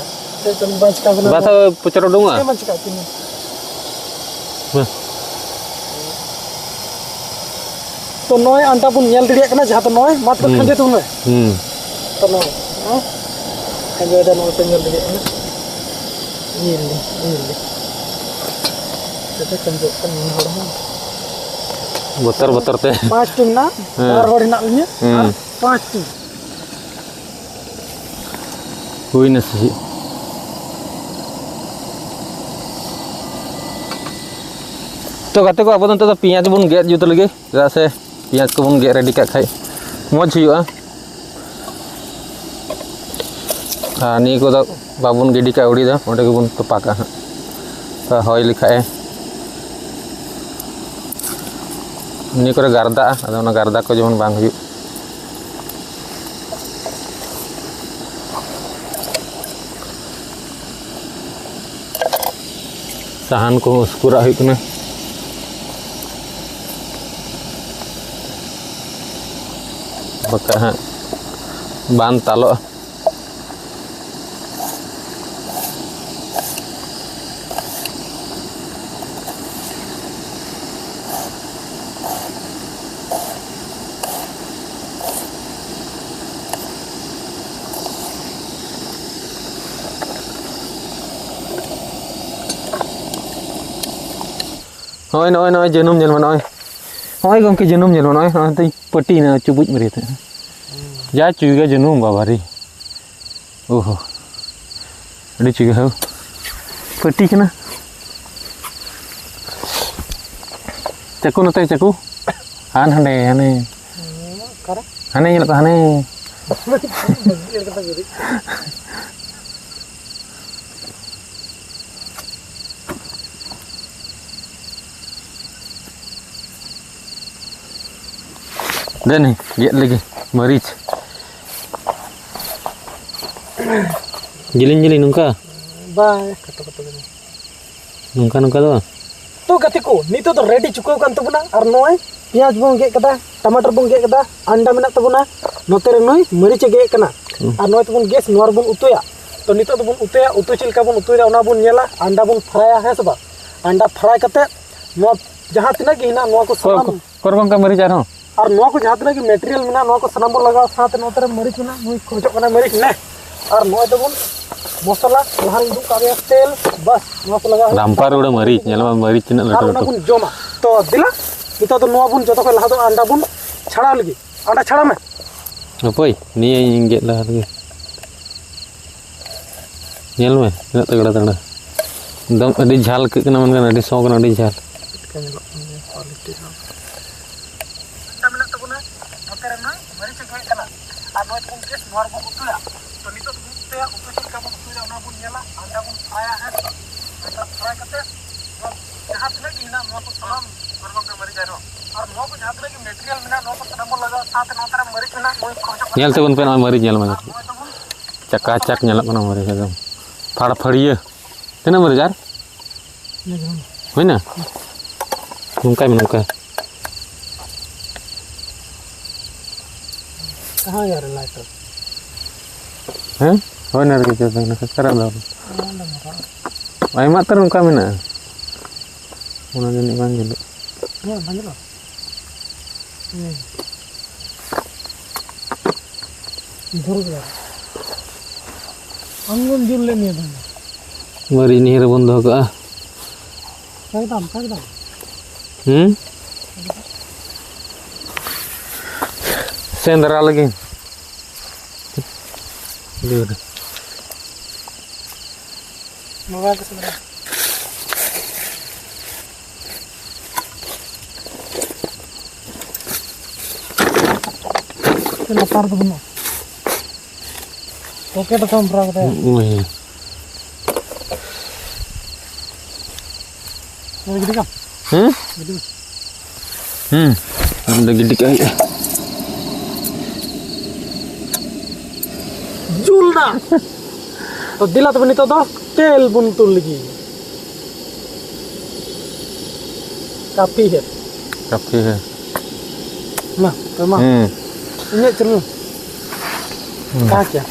ᱪᱮᱫ ᱪᱚᱝ ᱵᱟᱝ ᱪᱤᱠᱟ ᱠᱟᱱᱟ᱾ ᱵᱟᱥ, ᱯᱚᱪᱚᱨ ᱩᱰᱩᱝᱚᱜᱼᱟ᱾ ᱪᱮᱫ ᱦᱚᱸ ᱵᱟᱝ ᱪᱤᱠᱟᱜ ᱠᱟᱱᱟ᱾ ᱵᱟᱥ᱾ ᱛᱚ ᱱᱚᱜᱼᱚᱭ ᱟᱱᱰᱟ ᱵᱚᱱ ᱧᱮᱞ ᱫᱟᱲᱮᱭᱟᱜ ᱠᱟᱱᱟ, ᱡᱟᱦᱟᱸ ᱫᱚ ᱱᱚᱜᱼᱚᱭ ᱢᱟᱛᱨᱚ ᱦᱩᱸ᱾ ᱠᱷᱟᱸᱡᱚ ᱛᱩᱞᱟᱹ᱾ ᱦᱩᱸ᱾ ᱛᱚ ᱱᱚᱜᱼᱚᱭ, ᱦᱮᱸ? ᱠᱷᱟᱸᱡᱚᱭᱮᱫᱟ, ᱱᱚᱜᱼᱚᱭ ᱯᱮ ᱧᱮᱞ ᱫᱟᱲᱮᱭᱟᱜ ᱠᱟᱱᱟ᱾ ᱧᱮᱞ ᱞᱮ, ᱧᱮᱞ ᱞᱮ᱾ ᱪᱮᱫ ᱠᱷᱟᱸᱡᱚᱜ ᱠᱟᱱ ᱱᱩᱭ ᱦᱚᱲ ᱦᱚᱸ᱾ ᱵᱚᱛᱚᱨ, ᱵᱚᱛᱚᱨ ᱛᱮ᱾ ᱯᱟᱸᱪ ᱴᱤ ᱢᱮᱱᱟᱜᱼᱟ, ᱦᱮᱸ᱾ ᱵᱟᱨ ᱦᱚᱲ ᱦᱮᱱᱟᱜ ᱞᱤᱧᱟ, ᱦᱩᱸ᱾ ᱟᱨ ᱯᱟᱸᱪ ᱴᱤ᱾ ᱦᱩᱭᱱᱟ ᱥᱮ ᱪᱮᱫ? ᱛᱚ ᱜᱟᱛᱮ ᱠᱚ, ᱟᱵᱚ ᱫᱚ ᱱᱤᱛᱚᱜ ᱫᱚ ᱯᱮᱸᱭᱟᱡᱽ ᱵᱚᱱ ᱜᱮᱫ ᱡᱩᱛ ᱞᱮᱜᱮ, ᱪᱮᱫᱟᱜ ᱥᱮ ᱯᱮᱸᱭᱟᱡᱽ ᱠᱚᱵᱚᱱ ᱜᱮᱫ ready ᱠᱟᱜ ᱠᱷᱟᱡ ᱢᱚᱡᱽ ᱦᱩᱭᱩᱜᱼᱟ᱾ ᱟᱨ ᱱᱤᱭᱟᱹ ᱠᱚᱫᱚ ᱵᱟᱵᱚᱱ ᱜᱤᱰᱤ ᱠᱟᱜᱼᱟ, ᱟᱹᱣᱲᱤ ᱫᱚ ᱚᱸᱰᱮ ᱜᱮᱵᱚᱱ ᱛᱚᱯᱟ ᱠᱟᱜᱼᱟ ᱦᱟᱸᱜ᱾ ᱛᱚ ᱦᱚᱭ ᱞᱮᱠᱷᱟᱡ ᱮ, ᱱᱤᱭᱟᱹ ᱠᱚᱨᱮ ᱜᱟᱨᱫᱟᱜᱼᱟ, ᱟᱫᱚ ᱚᱱᱟ ᱜᱟᱨᱫᱟ ᱠᱚ ᱡᱮᱢᱚᱱ ᱵᱟᱝ ᱦᱩᱭᱩᱜ᱾ ᱥᱟᱦᱟᱱ ᱠᱚᱦᱚᱸ ᱩᱥᱠᱩᱨᱟᱜ ᱦᱩᱭᱩᱜ ᱠᱟᱱᱟ, ᱵᱟᱠᱷᱟᱡ ᱦᱟᱸᱜ ᱵᱟᱝ ᱛᱟᱞᱚᱜᱼᱟ᱾ ᱱᱚᱜᱼᱚᱭ, ᱱᱚᱜᱼᱚᱭ, ᱱᱚᱜᱼᱚᱭ ᱡᱟᱹᱱᱩᱢ ᱧᱮᱞ ᱢᱮ, ᱱᱚᱜᱼᱚᱭ, ᱱᱚᱜᱼᱚᱭ ᱜᱚᱢᱠᱮ ᱡᱟᱹᱱᱩᱢ ᱧᱮᱞ ᱢᱮ, ᱱᱚᱜᱼᱚᱭ, ᱱᱚᱜᱼᱚᱭ ᱛᱤᱧ ᱯᱟᱹᱴᱤᱭᱮᱱᱟ, ᱪᱩᱵᱩᱡ ᱢᱟᱨᱮ ᱛᱟᱦᱮᱸᱫ᱾ ᱡᱟ ᱪᱩᱭᱜᱟ ᱡᱟᱹᱱᱩᱢ, ᱵᱟᱵᱟᱨᱮ᱾ ᱳᱦᱳ, ᱟᱹᱰᱤ ᱪᱩᱭᱜᱟ ᱦᱳ᱾ ᱯᱟᱹᱴᱤ ᱠᱟᱱᱟ᱾ ᱪᱟᱹᱠᱩ ᱱᱚᱛᱮ ᱪᱟᱹᱠᱩ᱾ ᱦᱟᱱ ᱦᱟᱸᱰᱮ, ᱦᱟᱱᱮ᱾ ᱚᱠᱟᱨᱮ? ᱦᱟᱱᱮ ᱧᱮᱞᱚᱜ ᱠᱟᱱᱟ, ᱦᱟᱱᱮ᱾ ᱵᱟᱹᱜᱤ ᱮᱲ ᱠᱟᱛᱷᱟ ᱠᱚ ᱞᱟᱹᱭ᱾ ᱫᱮᱱ ᱜᱮᱫ ᱞᱮᱜᱮ ᱢᱟᱹᱨᱤᱪ᱾ ᱡᱤᱞᱤᱧ ᱡᱤᱞᱤᱧ ᱱᱚᱝᱠᱟ? ᱵᱟᱝ, ᱠᱷᱟᱴᱚ ᱠᱷᱟᱴᱚ ᱜᱮ᱾ ᱱᱚᱝᱠᱟ ᱱᱚᱝᱠᱟ ᱫᱚ ᱵᱟᱝ? ᱛᱚ ᱜᱟᱛᱮ ᱠᱚ, ᱱᱤᱛᱚᱜ ᱫᱚ ᱨᱮᱰᱤ ᱪᱩᱠᱟᱹᱣ ᱠᱟᱱ ᱛᱟᱵᱚᱱᱟ᱾ ᱟᱨ ᱱᱚᱜᱼᱚᱭ ᱯᱮᱸᱭᱟᱡᱽ ᱵᱚᱱ ᱜᱮᱫ ᱠᱮᱫᱟ, ᱴᱟᱢᱟᱴᱟᱨ ᱵᱚᱱ ᱜᱮᱫ ᱠᱮᱫᱟ, ᱟᱱᱰᱟ ᱢᱮᱱᱟᱜ ᱛᱟᱵᱚᱱᱟ, ᱱᱚᱛᱮ ᱨᱮ ᱱᱩᱭ ᱢᱟᱹᱨᱤᱪ ᱮ ᱜᱮᱫ ᱠᱟᱱᱟ᱾ ᱦᱩᱸ᱾ ᱟᱨ ᱱᱚᱜᱼᱚᱭ ᱛᱟᱵᱚᱱ ᱜᱮᱥ, ᱱᱚᱣᱟ ᱨᱮᱵᱚᱱ ᱩᱛᱩᱭᱟ᱾ ᱛᱚ ᱱᱤᱛᱚᱜ ᱫᱚᱵᱚᱱ ᱩᱛᱩᱭᱟ, ᱩᱛᱩ ᱪᱮᱫ ᱞᱮᱠᱟ ᱵᱚᱱ ᱩᱛᱩᱭᱟ ᱚᱱᱟ ᱵᱚᱱ ᱧᱮᱞᱟ᱾ ᱟᱱᱰᱟ ᱵᱚᱱ ᱯᱷᱨᱟᱭᱟ, ᱦᱮᱸ ᱥᱮ ᱵᱟᱝ? ᱟᱱᱰᱟ ᱯᱷᱨᱟᱭ ᱠᱟᱛᱮ ᱱᱚᱣᱟ ᱡᱟᱦᱟᱸ ᱛᱤᱱᱟᱹᱜ ᱜᱮ ᱦᱮᱱᱟᱜ ᱱᱚᱣᱟ ᱠᱚ ᱥᱟᱱᱟᱢ ᱠᱚᱨ ᱠᱚᱝᱠᱟ ᱢᱟᱹᱨᱤᱪ ᱟᱨᱦᱚᱸ᱾ ᱟᱨ ᱱᱚᱣᱟ ᱠᱚ ᱡᱟᱦᱟᱸ ᱛᱤᱱᱟᱹᱜ ᱜᱮ ᱢᱮᱴᱮᱨᱤᱭᱟᱞ ᱢᱮᱱᱟᱜᱼᱟ, ᱱᱚᱣᱟ ᱠᱚ ᱥᱟᱱᱟᱢ ᱵᱚᱱ ᱞᱟᱜᱟᱣᱟ᱾ ᱥᱟᱶᱛᱮ ᱱᱚᱛᱮ ᱨᱮ ᱢᱟᱹᱨᱤᱪ ᱢᱮᱱᱟᱜᱼᱟ, ᱱᱩᱭ ᱠᱷᱚᱡᱚᱜ ᱠᱟᱱᱟ ᱢᱟᱹᱨᱤᱪ ᱱᱮ᱾ ᱟᱨ ᱱᱚᱜᱼᱚᱭ ᱛᱟᱵᱚᱱ ᱢᱚᱥᱞᱟ, ᱞᱟᱦᱟ ᱨᱮᱧ ᱩᱫᱩᱜ ᱠᱟᱜ ᱢᱮᱭᱟ ᱛᱮᱞ, ᱵᱟᱥ, ᱱᱚᱣᱟ ᱠᱚ ᱞᱟᱜᱟᱣ ᱦᱩᱭᱩᱜᱼᱟ᱾ ᱨᱟᱢᱯᱟᱨ ᱩᱲᱟᱹ ᱢᱟᱹᱨᱤᱪ, ᱧᱮᱞ ᱢᱮ ᱢᱟᱹᱨᱤᱪ ᱛᱤᱱᱟᱹᱜ ᱟᱨ ᱞᱟᱹᱴᱩ ᱚᱱᱟ ᱞᱟᱹᱴᱩ᱾ ᱵᱚᱱ ᱡᱚᱢᱟ᱾ ᱛᱚ ᱫᱮᱞᱟ, ᱱᱤᱛᱚᱜ ᱫᱚ ᱱᱚᱣᱟ ᱵᱚᱱ ᱡᱚᱛᱚ ᱠᱷᱚᱱ ᱞᱟᱦᱟ ᱫᱚ ᱟᱱᱰᱟ ᱵᱚᱱ ᱪᱷᱟᱲᱟᱣ ᱞᱮᱜᱮ᱾ ᱟᱱᱰᱟ ᱪᱷᱟᱲᱟᱣ ᱢᱮ᱾ ᱦᱟᱯᱳᱭ, ᱱᱤᱭᱟᱹ ᱤᱧ ᱜᱮᱫ ᱞᱟᱦᱟ ᱞᱮᱜᱮ᱾ ᱧᱮᱞ ᱢᱮ, ᱛᱤᱱᱟᱹᱜ ᱛᱟᱜᱲᱟ ᱛᱟᱜᱲᱟ᱾ ᱮᱠᱫᱚᱢ ᱟᱹᱰᱤ ᱡᱷᱟᱞ ᱟᱹᱭᱠᱟᱹᱜ ᱠᱟᱱᱟ, ᱢᱮᱱᱠᱷᱟᱱ ᱟᱹᱰᱤ ᱥᱚ ᱠᱟᱱᱟ, ᱟᱹᱰᱤ ᱡᱷᱟᱞ᱾ ᱪᱮᱫ ᱞᱮᱠᱟ ᱧᱮᱞᱚᱜ ᱠᱟᱱᱟ ᱠᱳᱣᱟᱞᱤᱴᱤ ᱦᱚᱸ᱾ ᱢᱮᱱᱟᱜ ᱛᱟᱵᱚᱱᱟ, ᱱᱚᱛᱮ ᱨᱮ ᱱᱩᱭ ᱢᱟᱹᱨᱤᱪ ᱮ ᱜᱮᱫ ᱠᱟᱱᱟ᱾ ᱟᱨ ᱱᱚᱣᱟ ᱛᱮᱵᱚᱱ ᱜᱮᱥ, ᱱᱚᱣᱟ ᱨᱮᱵᱚᱱ ᱩᱛᱩᱭᱟ᱾ ᱛᱚ ᱱᱤᱛᱚᱜ ᱫᱚᱵᱚᱱ ᱩᱛᱩᱭᱟ, ᱩᱛᱩ ᱪᱮᱫ ᱞᱮᱠᱟ ᱵᱚᱱ ᱩᱛᱩᱭᱟ ᱚᱱᱟ ᱵᱚᱱ ᱧᱮᱞᱟ᱾ ᱟᱱᱰᱟ ᱵᱚᱱ ᱯᱷᱨᱟᱭᱟ, ᱦᱮᱸ ᱥᱮ ᱵᱟᱝ? ᱟᱱᱰᱟ ᱯᱷᱨᱟᱭ ᱠᱟᱛᱮ ᱱᱚᱣᱟ ᱡᱟᱦᱟᱸ ᱛᱤᱱᱟᱹᱜ ᱜᱮ ᱦᱮᱱᱟᱜ ᱱᱚᱣᱟ ᱠᱚ ᱥᱟᱱᱟᱢ ᱜᱚᱨ ᱜᱚᱢᱠᱮ ᱢᱟᱹᱨᱤᱪ ᱟᱨᱦᱚᱸ᱾ ᱟᱨ ᱱᱚᱣᱟ ᱠᱚ ᱡᱟᱦᱟᱸ ᱛᱤᱱᱟᱹᱜ ᱜᱮ ᱢᱮᱴᱮᱨᱤᱭᱟᱞ ᱢᱮᱱᱟᱜᱼᱟ ᱱᱚᱣᱟ ᱠᱚ ᱥᱟᱱᱟᱢ ᱵᱚᱱ ᱞᱟᱜᱟᱣᱟ᱾ ᱥᱟᱶᱛᱮ ᱱᱚᱛᱮ ᱨᱮ ᱢᱟᱹᱨᱤᱪ ᱢᱮᱱᱟᱜᱼᱟ, ᱱᱩᱭ ᱠᱷᱚᱡᱚᱜ ᱠᱟᱱᱟ᱾ ᱧᱮᱞ ᱛᱟᱵᱚᱱ ᱯᱮ ᱱᱚᱜᱼᱚᱭ ᱢᱟᱹᱨᱤᱪ ᱧᱮᱞ ᱢᱮ᱾ ᱟᱨ ᱱᱚᱣᱟ ᱫᱚᱵᱚᱱ ᱪᱟᱠᱟ ᱪᱟᱠ ᱧᱮᱞᱚᱜ ᱠᱟᱱᱟ ᱢᱟᱹᱨᱤᱪ ᱮᱠᱫᱚᱢ᱾ ᱯᱷᱟᱲ ᱯᱷᱟᱹᱲᱤᱭᱟᱹ᱾ ᱛᱤᱱᱟᱹᱜ ᱢᱟᱹᱨᱤᱪ ᱟᱨ? ᱦᱩᱭᱱᱟ? ᱱᱚᱝᱠᱟᱭ ᱢᱮ, ᱱᱚᱝᱠᱟ᱾ ᱠᱟᱦᱟᱸ ᱭᱟᱨ ᱞᱟᱭᱴᱟᱨ? ᱦᱮᱸ? ᱦᱳᱭ, ᱚᱱᱟ ᱨᱮᱜᱮ ᱡᱚᱵᱮ ᱱᱟᱠᱷᱟ ᱠᱟᱨᱟ ᱫᱚ᱾ ᱟᱭᱢᱟ ᱩᱛᱟᱹᱨ ᱚᱱᱠᱟ ᱢᱮᱱᱟᱜᱼᱟ᱾ ᱚᱱᱟ ᱡᱟᱹᱱᱤᱡ ᱵᱟᱝ ᱡᱩᱞᱩᱜ᱾ ᱦᱮᱸ, ᱵᱟᱝ ᱡᱩᱞᱩᱜᱼᱟ? ᱦᱮᱸ᱾ ᱫᱷᱩᱨ ᱠᱮᱫᱟ᱾ ᱟᱢᱜᱮᱢ ᱡᱩᱞ ᱞᱮᱫ ᱱᱤᱭᱟᱹ ᱫᱚ᱾ ᱢᱟᱹᱨᱤᱪ ᱱᱤᱭᱟᱹ ᱨᱮᱵᱚᱱ ᱫᱚᱦᱚ ᱠᱟᱜᱼᱟ᱾ ᱮᱠᱫᱚᱢ, ᱮᱠᱫᱚᱢ᱾ ᱦᱩᱸ? ᱥᱮᱸᱫᱽᱨᱟ ᱞᱟᱹᱜᱤᱫ᱾ ᱢᱳᱵᱟᱭᱤᱞ ᱛᱮ ᱥᱮᱸᱫᱽᱨᱟ᱾ ᱞᱟᱛᱟᱨ ᱫᱚ ᱵᱟᱹᱱᱩᱜᱼᱟ᱾ ᱯᱚᱠᱮᱴ ᱠᱷᱚᱱ ᱵᱷᱚᱨᱟᱣ ᱠᱟᱛᱮ᱾ ᱦᱩᱸ᱾ ᱱᱚᱣᱟ ᱜᱤᱰᱤ ᱠᱟᱜ᱾ ᱦᱩᱸ? ᱜᱤᱰᱤ ᱢᱮ᱾ ᱦᱩᱸ᱾ ᱚᱸᱰᱮ ᱜᱤᱰᱤ ᱠᱟᱜ ᱦᱩᱭᱩᱜᱼᱟ᱾ ᱡᱩᱞ ᱫᱟ᱾ ᱛᱚ ᱫᱮᱞᱟ ᱛᱚᱵᱮ ᱱᱤᱛᱚᱜ ᱫᱚ ᱛᱮᱞ ᱵᱚᱱ ᱫᱩᱞ ᱞᱮᱜᱮ᱾ ᱠᱟᱯᱷᱤ ᱦᱮ᱾ ᱠᱟᱯᱷᱤ ᱦᱮ᱾ ᱢᱟ, ᱛᱚ ᱢᱟ᱾ ᱦᱩᱸ᱾ ᱤᱧᱟᱹᱜ ᱪᱩᱞᱩᱝ᱾ ᱦᱩᱸ᱾ ᱠᱟᱸᱪ ᱟ᱾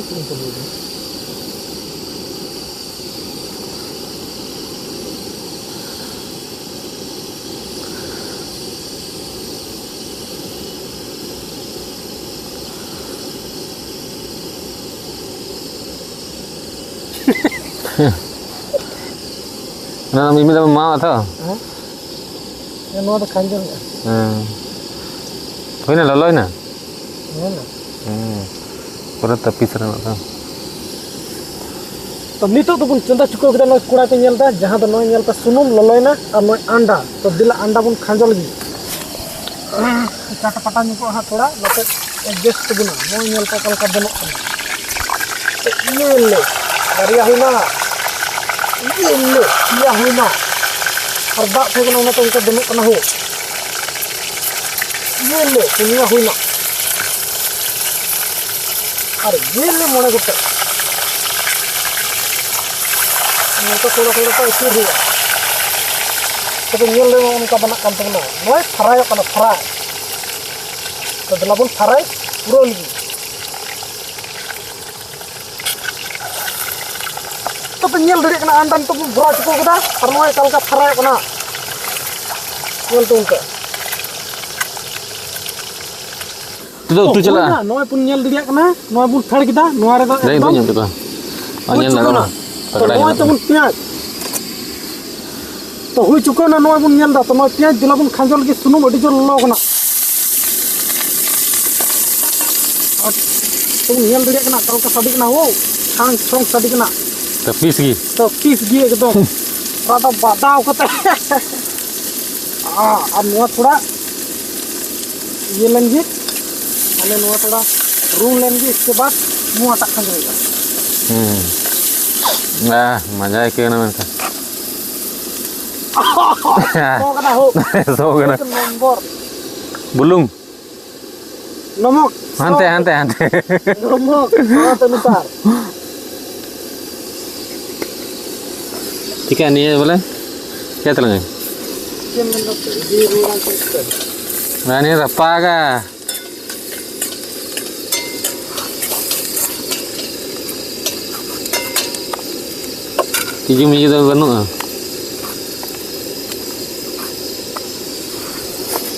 ᱪᱮᱫ ᱤᱧ ᱪᱟᱹᱞᱩᱭᱮᱫᱟ? ᱚᱱᱟ ᱢᱤᱫ ᱢᱤᱫ ᱫᱚᱢ ᱮᱢᱟᱣᱟᱜ ᱛᱚ? ᱦᱮᱸ? ᱦᱮᱸ, ᱱᱚᱣᱟ ᱫᱚ ᱠᱷᱟᱸᱡᱚ ᱦᱩᱭᱩᱜᱼᱟ᱾ ᱦᱮᱸ᱾ ᱦᱩᱭᱱᱟ, ᱞᱚᱞᱚᱭᱱᱟ? ᱦᱩᱭᱱᱟ᱾ ᱦᱮᱸ᱾ ᱯᱩᱨᱟᱹ ᱛᱟᱹᱯᱤᱥ ᱨᱮᱱᱟᱜ ᱫᱚ᱾ ᱛᱚ, ᱱᱤᱛᱚᱜ ᱫᱚᱵᱚᱱ ᱪᱚᱸᱫᱟ ᱪᱩᱠᱟᱹᱣ ᱠᱮᱫᱟ᱾ ᱱᱚᱜᱼᱚᱭ ᱠᱚᱲᱟᱭ ᱯᱮ ᱧᱮᱞ ᱮᱫᱟ, ᱡᱟᱦᱟᱸ ᱫᱚ ᱱᱚᱜᱼᱚᱭ ᱧᱮᱞ ᱯᱮ ᱥᱩᱱᱩᱢ ᱞᱚᱞᱚᱭᱮᱱᱟ ᱟᱨ ᱱᱚᱜᱼᱚᱭ ᱟᱱᱰᱟ᱾ ᱛᱚ, ᱫᱮᱞᱟ ᱟᱱᱰᱟ ᱵᱚᱱ ᱠᱷᱟᱸᱡᱚ ᱞᱟᱹᱜᱤᱫ᱾ ᱪᱟᱴᱯᱟᱴᱟ ᱧᱚᱜᱚᱜᱼᱟ ᱦᱟᱸᱜ ᱛᱷᱚᱲᱟ, ᱱᱚᱛᱮ adjust ᱛᱟᱵᱚᱱᱟ᱾ ᱱᱚᱜᱼᱚᱭ ᱧᱮᱞ ᱯᱮ ᱚᱠᱟ ᱞᱮᱠᱟ ᱵᱮᱱᱟᱜ ᱠᱟᱱᱟ᱾ ᱤᱭᱟᱹ ᱞᱮ, ᱵᱟᱨᱭᱟ ᱦᱩᱭᱱᱟ᱾ ᱤᱭᱟᱹ ᱞᱮ, ᱯᱮᱭᱟ ᱦᱩᱭᱱᱟ᱾ ᱟᱨ ᱫᱟᱜ ᱛᱟᱦᱮᱸ ᱠᱟᱱᱟ, ᱚᱱᱟᱛᱮ ᱚᱱᱠᱟ ᱵᱮᱱᱟᱜ ᱠᱟᱱᱟ ᱦᱳ᱾ ᱤᱭᱟᱹ ᱞᱮ, ᱯᱩᱱᱭᱟ ᱦᱩᱭᱱᱟ᱾ ᱟᱨ ᱤᱭᱟᱹ ᱞᱮ, ᱢᱚᱬᱮ ᱜᱚᱴᱮᱡ᱾ ᱱᱚᱝᱠᱟ ᱛᱷᱚᱲᱟ ᱛᱷᱚᱲᱟ ᱛᱮ ᱟᱹᱪᱩᱨ ᱦᱩᱭᱩᱜᱼᱟ᱾ ᱛᱚᱵᱮ ᱧᱮᱞ ᱞᱮ, ᱱᱚᱜᱼᱚ ᱱᱚᱝᱠᱟ ᱵᱮᱱᱟᱜ ᱠᱟᱱ ᱛᱟᱵᱚᱱᱟ᱾ ᱱᱚᱜᱼᱚᱭ ᱯᱷᱟᱨᱟᱭᱚᱜ ᱠᱟᱱᱟ, ᱯᱷᱟᱨᱟᱭ᱾ ᱛᱚ ᱫᱮᱞᱟ ᱵᱚᱱ ᱯᱷᱟᱨᱟᱭ ᱯᱩᱨᱟᱹᱣ ᱞᱮᱜᱮ᱾ ᱛᱚ ᱯᱮ ᱧᱮᱞ ᱫᱟᱲᱮᱭᱟᱜ ᱠᱟᱱᱟ, ᱟᱱᱰᱟ ᱱᱤᱛᱚᱜ ᱵᱚᱱ ᱵᱷᱚᱨᱟᱣ ᱪᱩᱠᱟᱹᱣ ᱠᱮᱫᱟ᱾ ᱟᱨ ᱱᱚᱜᱼᱚᱭ ᱚᱠᱟ ᱞᱮᱠᱟ ᱯᱷᱟᱨᱟᱭᱚᱜ ᱠᱟᱱᱟ, ᱧᱮᱞ ᱛᱟᱵᱚᱱ ᱯᱮ᱾ ᱱᱤᱛᱚᱜ ᱫᱚ ᱩᱛᱩ ᱛᱚ ᱪᱟᱞᱟᱜᱼᱟ᱾ ᱦᱩᱭᱱᱟ, ᱱᱚᱜᱼᱚᱭ ᱵᱚᱱ ᱧᱮᱞ ᱫᱟᱲᱮᱭᱟᱜ ᱠᱟᱱᱟ, ᱱᱚᱣᱟ ᱵᱚᱱ ᱯᱷᱮᱰ ᱠᱮᱫᱟ, ᱱᱚᱣᱟ ᱨᱮᱫᱚ ᱫᱟᱹᱧ ᱮᱠᱫᱚᱢ ᱫᱟᱹᱧ ᱩᱛᱩ ᱠᱚᱣᱟ᱾ ᱟᱨ ᱦᱩᱭ ᱧᱮᱞ ᱪᱩᱠᱟᱹᱣ ᱫᱟᱲᱮᱭᱟᱜ ᱱᱟ᱾ ᱢᱟ᱾ ᱛᱚ ᱯᱟᱠᱲᱟ ᱱᱚᱜᱼᱚᱭ ᱧᱮᱞᱚᱜ ᱠᱟᱱᱟ᱾ ᱛᱟᱵᱚᱱ ᱯᱮᱸᱭᱟᱡᱽ᱾ ᱛᱚ ᱦᱩᱭ ᱪᱩᱠᱟᱹᱣ ᱱᱟ, ᱱᱚᱜᱼᱚᱭ ᱵᱚᱱ ᱧᱮᱞ ᱫᱟ᱾ ᱛᱚ ᱱᱚᱣᱟ ᱯᱮᱸᱭᱟᱡᱽ ᱫᱮᱞᱟ ᱵᱚᱱ ᱠᱷᱟᱸᱡᱚ ᱞᱟᱹᱜᱤᱫ, ᱥᱩᱱᱩᱢ ᱟᱹᱰᱤ ᱡᱳᱨ ᱞᱚᱞᱚ ᱠᱟᱱᱟ᱾ ᱟᱨ ᱛᱚ ᱵᱚᱱ ᱧᱮᱞ ᱫᱟᱲᱮᱭᱟᱜ ᱠᱟᱱᱟ, ᱚᱠᱟ ᱞᱮᱠᱟ ᱥᱟᱰᱮ ᱠᱟᱱᱟ, ᱦᱳ, ᱪᱷᱟᱝ ᱪᱷᱚᱝ ᱥᱟᱰᱮ ᱠᱟᱱᱟ᱾ ᱛᱚ ᱯᱤᱥ ᱜᱮ᱾ ᱛᱚ ᱯᱤᱥ ᱜᱮ ᱮᱠᱫᱚᱢ᱾ ᱚᱱᱟ ᱫᱚ ᱵᱟᱫᱟᱣ ᱠᱟᱛᱮ᱾ ᱟᱨ ᱱᱚᱣᱟ ᱛᱷᱚᱲᱟ ᱤᱭᱟᱹ ᱞᱮᱱ ᱜᱮ, ᱢᱟᱱᱮ ᱱᱚᱣᱟ ᱛᱷᱚᱲᱟ ᱨᱩ ᱞᱮᱱ ᱜᱮ, ᱤᱥᱠᱮ ᱵᱟᱫ ᱱᱚᱣᱟᱴᱟᱜ ᱠᱷᱟᱱ ᱦᱩᱭᱩᱜᱼᱟ᱾ ᱦᱩᱸ᱾ ᱟᱦ, ᱢᱟᱡᱟ ᱟᱹᱭᱠᱟᱹᱣ ᱮᱱᱟ ᱢᱮᱱᱠᱷᱟᱱ᱾ ᱥᱚ ᱠᱟᱱᱟ ᱦᱳ᱾ ᱥᱚ ᱠᱟᱱᱟ᱾ ᱮᱠ ᱱᱚᱢᱵᱚᱨ᱾ ᱵᱩᱞᱩᱝ᱾ ᱱᱚᱢᱚᱠ᱾ ᱦᱟᱱᱛᱮ, ᱦᱟᱱᱛᱮ, ᱦᱟᱱᱛᱮ᱾ ᱱᱚᱢᱚᱠ᱾ ᱥᱚ ᱛᱮ ᱱᱮᱛᱟᱨ᱾ ᱪᱤᱠᱟ ᱱᱤᱭᱟᱹ ᱵᱚᱞᱮ? ᱪᱮᱫ ᱛᱟᱞᱟᱝ? ᱪᱮᱫ ᱮᱢ ᱢᱮᱱ ᱫᱟ? ᱤᱫᱤ ᱨᱩᱣᱟᱹᱲ ᱟᱢ ᱪᱮᱫ ᱛᱮ? ᱨᱟᱱᱤ ᱨᱟᱯᱟᱜᱟ᱾ ᱛᱤᱡᱩ ᱢᱤᱡᱩ ᱫᱚ ᱵᱟᱹᱱᱩᱜᱼᱟ᱾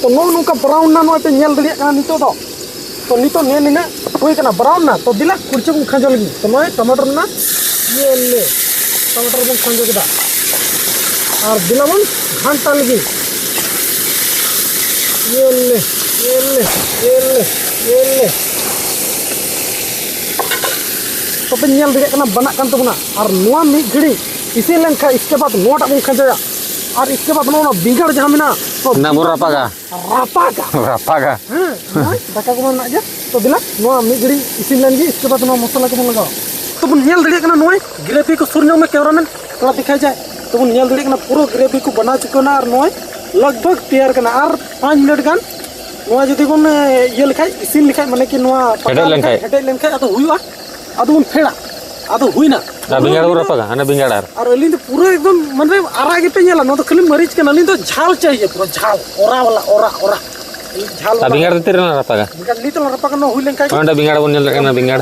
ᱛᱚ, ᱱᱚᱜᱼᱚ ᱱᱚᱝᱠᱟ brown ᱱᱟ, ᱱᱚᱜᱼᱚᱭ ᱯᱮ ᱧᱮᱞ ᱫᱟᱲᱮᱭᱟᱜ ᱠᱟᱱᱟ ᱱᱤᱛᱚᱜ ᱫᱚ᱾ ᱛᱚ, ᱱᱤᱛᱚᱜ ᱱᱮ ᱱᱤᱱᱟᱹᱜ ᱦᱩᱭ ᱠᱟᱱᱟ, brown ᱱᱟ᱾ ᱛᱚ, ᱫᱮᱞᱟ ᱠᱩᱲᱪᱟᱹ ᱵᱚᱱ ᱠᱷᱟᱸᱡᱚ ᱞᱟᱹᱜᱤᱫ᱾ ᱛᱚ, ᱱᱚᱜᱼᱚᱭ ᱴᱚᱢᱟᱴᱳ ᱨᱮᱱᱟᱜ ᱤᱭᱟᱹ ᱞᱮ, ᱴᱚᱢᱟᱴᱳ ᱵᱚᱱ ᱠᱷᱟᱸᱡᱚ ᱠᱮᱫᱟ᱾ ᱟᱨ ᱫᱮᱞᱟ ᱵᱚᱱ ᱜᱷᱟᱱᱴᱟ ᱞᱟᱹᱜᱤᱫ᱾ ᱤᱭᱟᱹ ᱞᱮ, ᱤᱭᱟᱹ ᱞᱮ, ᱤᱭᱟᱹ ᱞᱮ, ᱤᱭᱟᱹ ᱞᱮ᱾ ᱛᱚᱯᱮ ᱧᱮᱞ ᱫᱟᱲᱮᱭᱟᱜ ᱠᱟᱱᱟ, ᱵᱟᱱᱟᱜ ᱠᱟᱱ ᱛᱟᱵᱚᱱᱟ᱾ ᱟᱨ ᱱᱚᱣᱟ ᱢᱤᱫ ᱜᱷᱟᱹᱲᱤᱡ ᱤᱥᱤᱱ ᱞᱮᱱᱠᱷᱟᱱ, ᱤᱥᱠᱮ ᱵᱟᱫ ᱱᱚᱣᱟᱴᱟᱜ ᱵᱚᱱ ᱠᱷᱟᱸᱡᱚᱭᱟ᱾ ᱟᱨ ᱤᱥᱠᱮ ᱵᱟᱫ ᱱᱚᱣᱟ ᱵᱮᱸᱜᱟᱲ ᱡᱟᱦᱟᱸ ᱢᱮᱱᱟᱜᱼᱟ, ᱱᱚᱣᱟ ᱚᱱᱟ ᱵᱚᱱ ᱵᱮᱸᱜᱟᱲ ᱨᱟᱯᱟᱜᱟ᱾ ᱨᱟᱯᱟᱜᱟ᱾ ᱨᱟᱯᱟᱜᱟ᱾ ᱦᱮᱸ, ᱱᱚᱜᱼᱚᱭ ᱫᱟᱠᱟ ᱠᱚᱢᱟ ᱢᱮᱱᱟᱜ ᱜᱮᱭᱟ᱾ ᱛᱚ ᱫᱮᱞᱟ, ᱱᱚᱣᱟ ᱢᱤᱫ ᱜᱷᱟᱹᱲᱤᱡ ᱤᱥᱤᱱ ᱞᱮᱱ ᱜᱮ, ᱤᱥᱠᱮ ᱵᱟᱫ ᱱᱚᱣᱟ ᱢᱚᱥᱞᱟ ᱠᱚᱵᱚᱱ ᱞᱟᱜᱟᱣᱟ᱾ ᱛᱚ ᱵᱚᱱ ᱧᱮᱞ ᱫᱟᱲᱮᱭᱟᱜ ᱠᱟᱱᱟ, ᱱᱚᱜᱼᱚᱭ ᱜᱨᱮᱵᱷᱤ ᱠᱚ ᱥᱩᱨ ᱧᱚᱜ ᱢᱮ, cameraman, ᱛᱷᱚᱲᱟ ᱫᱮᱠᱷᱟᱭ ᱡᱟᱭ᱾ ᱛᱚ ᱵᱚᱱ ᱧᱮᱞ ᱫᱟᱲᱮᱭᱟᱜ ᱠᱟᱱᱟ, ᱯᱩᱨᱟᱹ ᱜᱨᱮᱵᱷᱤ ᱠᱚ ᱵᱮᱱᱟᱣ ᱪᱩᱠᱟᱹᱣ ᱮᱱᱟ᱾ ᱟᱨ ᱱᱚᱜᱼᱚᱭ ᱞᱟᱜᱽ ᱵᱷᱟᱜᱽ ᱛᱮᱭᱟᱨ ᱠᱟᱱᱟ᱾ ᱟᱨ ᱯᱟᱸᱪ ᱢᱤᱱᱤᱴ ᱜᱟᱱ ᱱᱚᱣᱟ ᱡᱩᱫᱤ ᱵᱚᱱ, ᱮ, ᱤᱭᱟᱹ ᱞᱮᱠᱷᱟᱡ, ᱤᱥᱤᱱ ᱞᱮᱠᱷᱟᱡ, ᱢᱟᱱᱮ ᱠᱤ ᱱᱚᱣᱟ ᱯᱟᱠᱟᱣ ᱦᱮᱰᱮᱡ ᱞᱮᱱᱠᱷᱟᱡ᱾ ᱞᱮᱠᱷᱟᱡ, ᱦᱮᱰᱮᱡ ᱞᱮᱱᱠᱷᱟᱡ ᱟᱫᱚ ᱦᱩᱭᱩᱜᱼᱟ᱾ ᱟᱫᱚ ᱵᱚᱱ ᱯᱷᱮᱲᱟ, ᱟᱫᱚ ᱦᱩᱭᱱᱟ᱾ ᱟᱨ ᱵᱮᱸᱜᱟᱲ ᱵᱚᱱ ᱨᱟᱯᱟᱜᱟ, ᱦᱟᱱᱮ ᱵᱮᱸᱜᱟᱲ ᱟᱨ᱾ ᱟᱨ ᱟᱹᱞᱤᱧ ᱫᱚ ᱯᱩᱨᱟᱹ ᱮᱠᱫᱚᱢ, ᱢᱟᱱᱮ, ᱟᱨᱟᱜ ᱜᱮᱯᱮ ᱧᱮᱞᱟ, ᱱᱚᱣᱟ ᱫᱚ ᱠᱷᱟᱹᱞᱤ ᱢᱟᱹᱨᱤᱪ ᱠᱟᱱᱟ, ᱟᱹᱞᱤᱧ ᱫᱚ ᱡᱷᱟᱞ ᱪᱟᱦᱤᱭᱮ, ᱯᱩᱨᱟᱹ ᱡᱷᱟᱞ, ᱚᱨᱟ ᱣᱟᱞᱟ, ᱚᱨᱟ, ᱚᱨᱟ᱾ ᱟᱹᱞᱤᱧ ᱡᱷᱟᱞ ᱟᱨ ᱵᱟᱞᱟ᱾ ᱵᱮᱸᱜᱟᱲ ᱫᱚ ᱛᱤ ᱨᱮᱞᱟᱝ ᱨᱟᱯᱟᱜᱟ? ᱵᱮᱸᱜᱟᱲ ᱱᱤᱛ ᱞᱟᱝ ᱨᱟᱯᱟᱜᱟ, ᱱᱚᱣᱟ ᱦᱩᱭ ᱞᱮᱱᱠᱷᱟᱱ ᱜᱮ᱾ ᱚᱸᱰᱮ ᱵᱮᱸᱜᱟᱲ ᱵᱚᱱ ᱧᱮᱞ ᱫᱟᱲᱮᱭᱟᱜ ᱠᱟᱱᱟ, ᱵᱮᱸᱜᱟᱲ᱾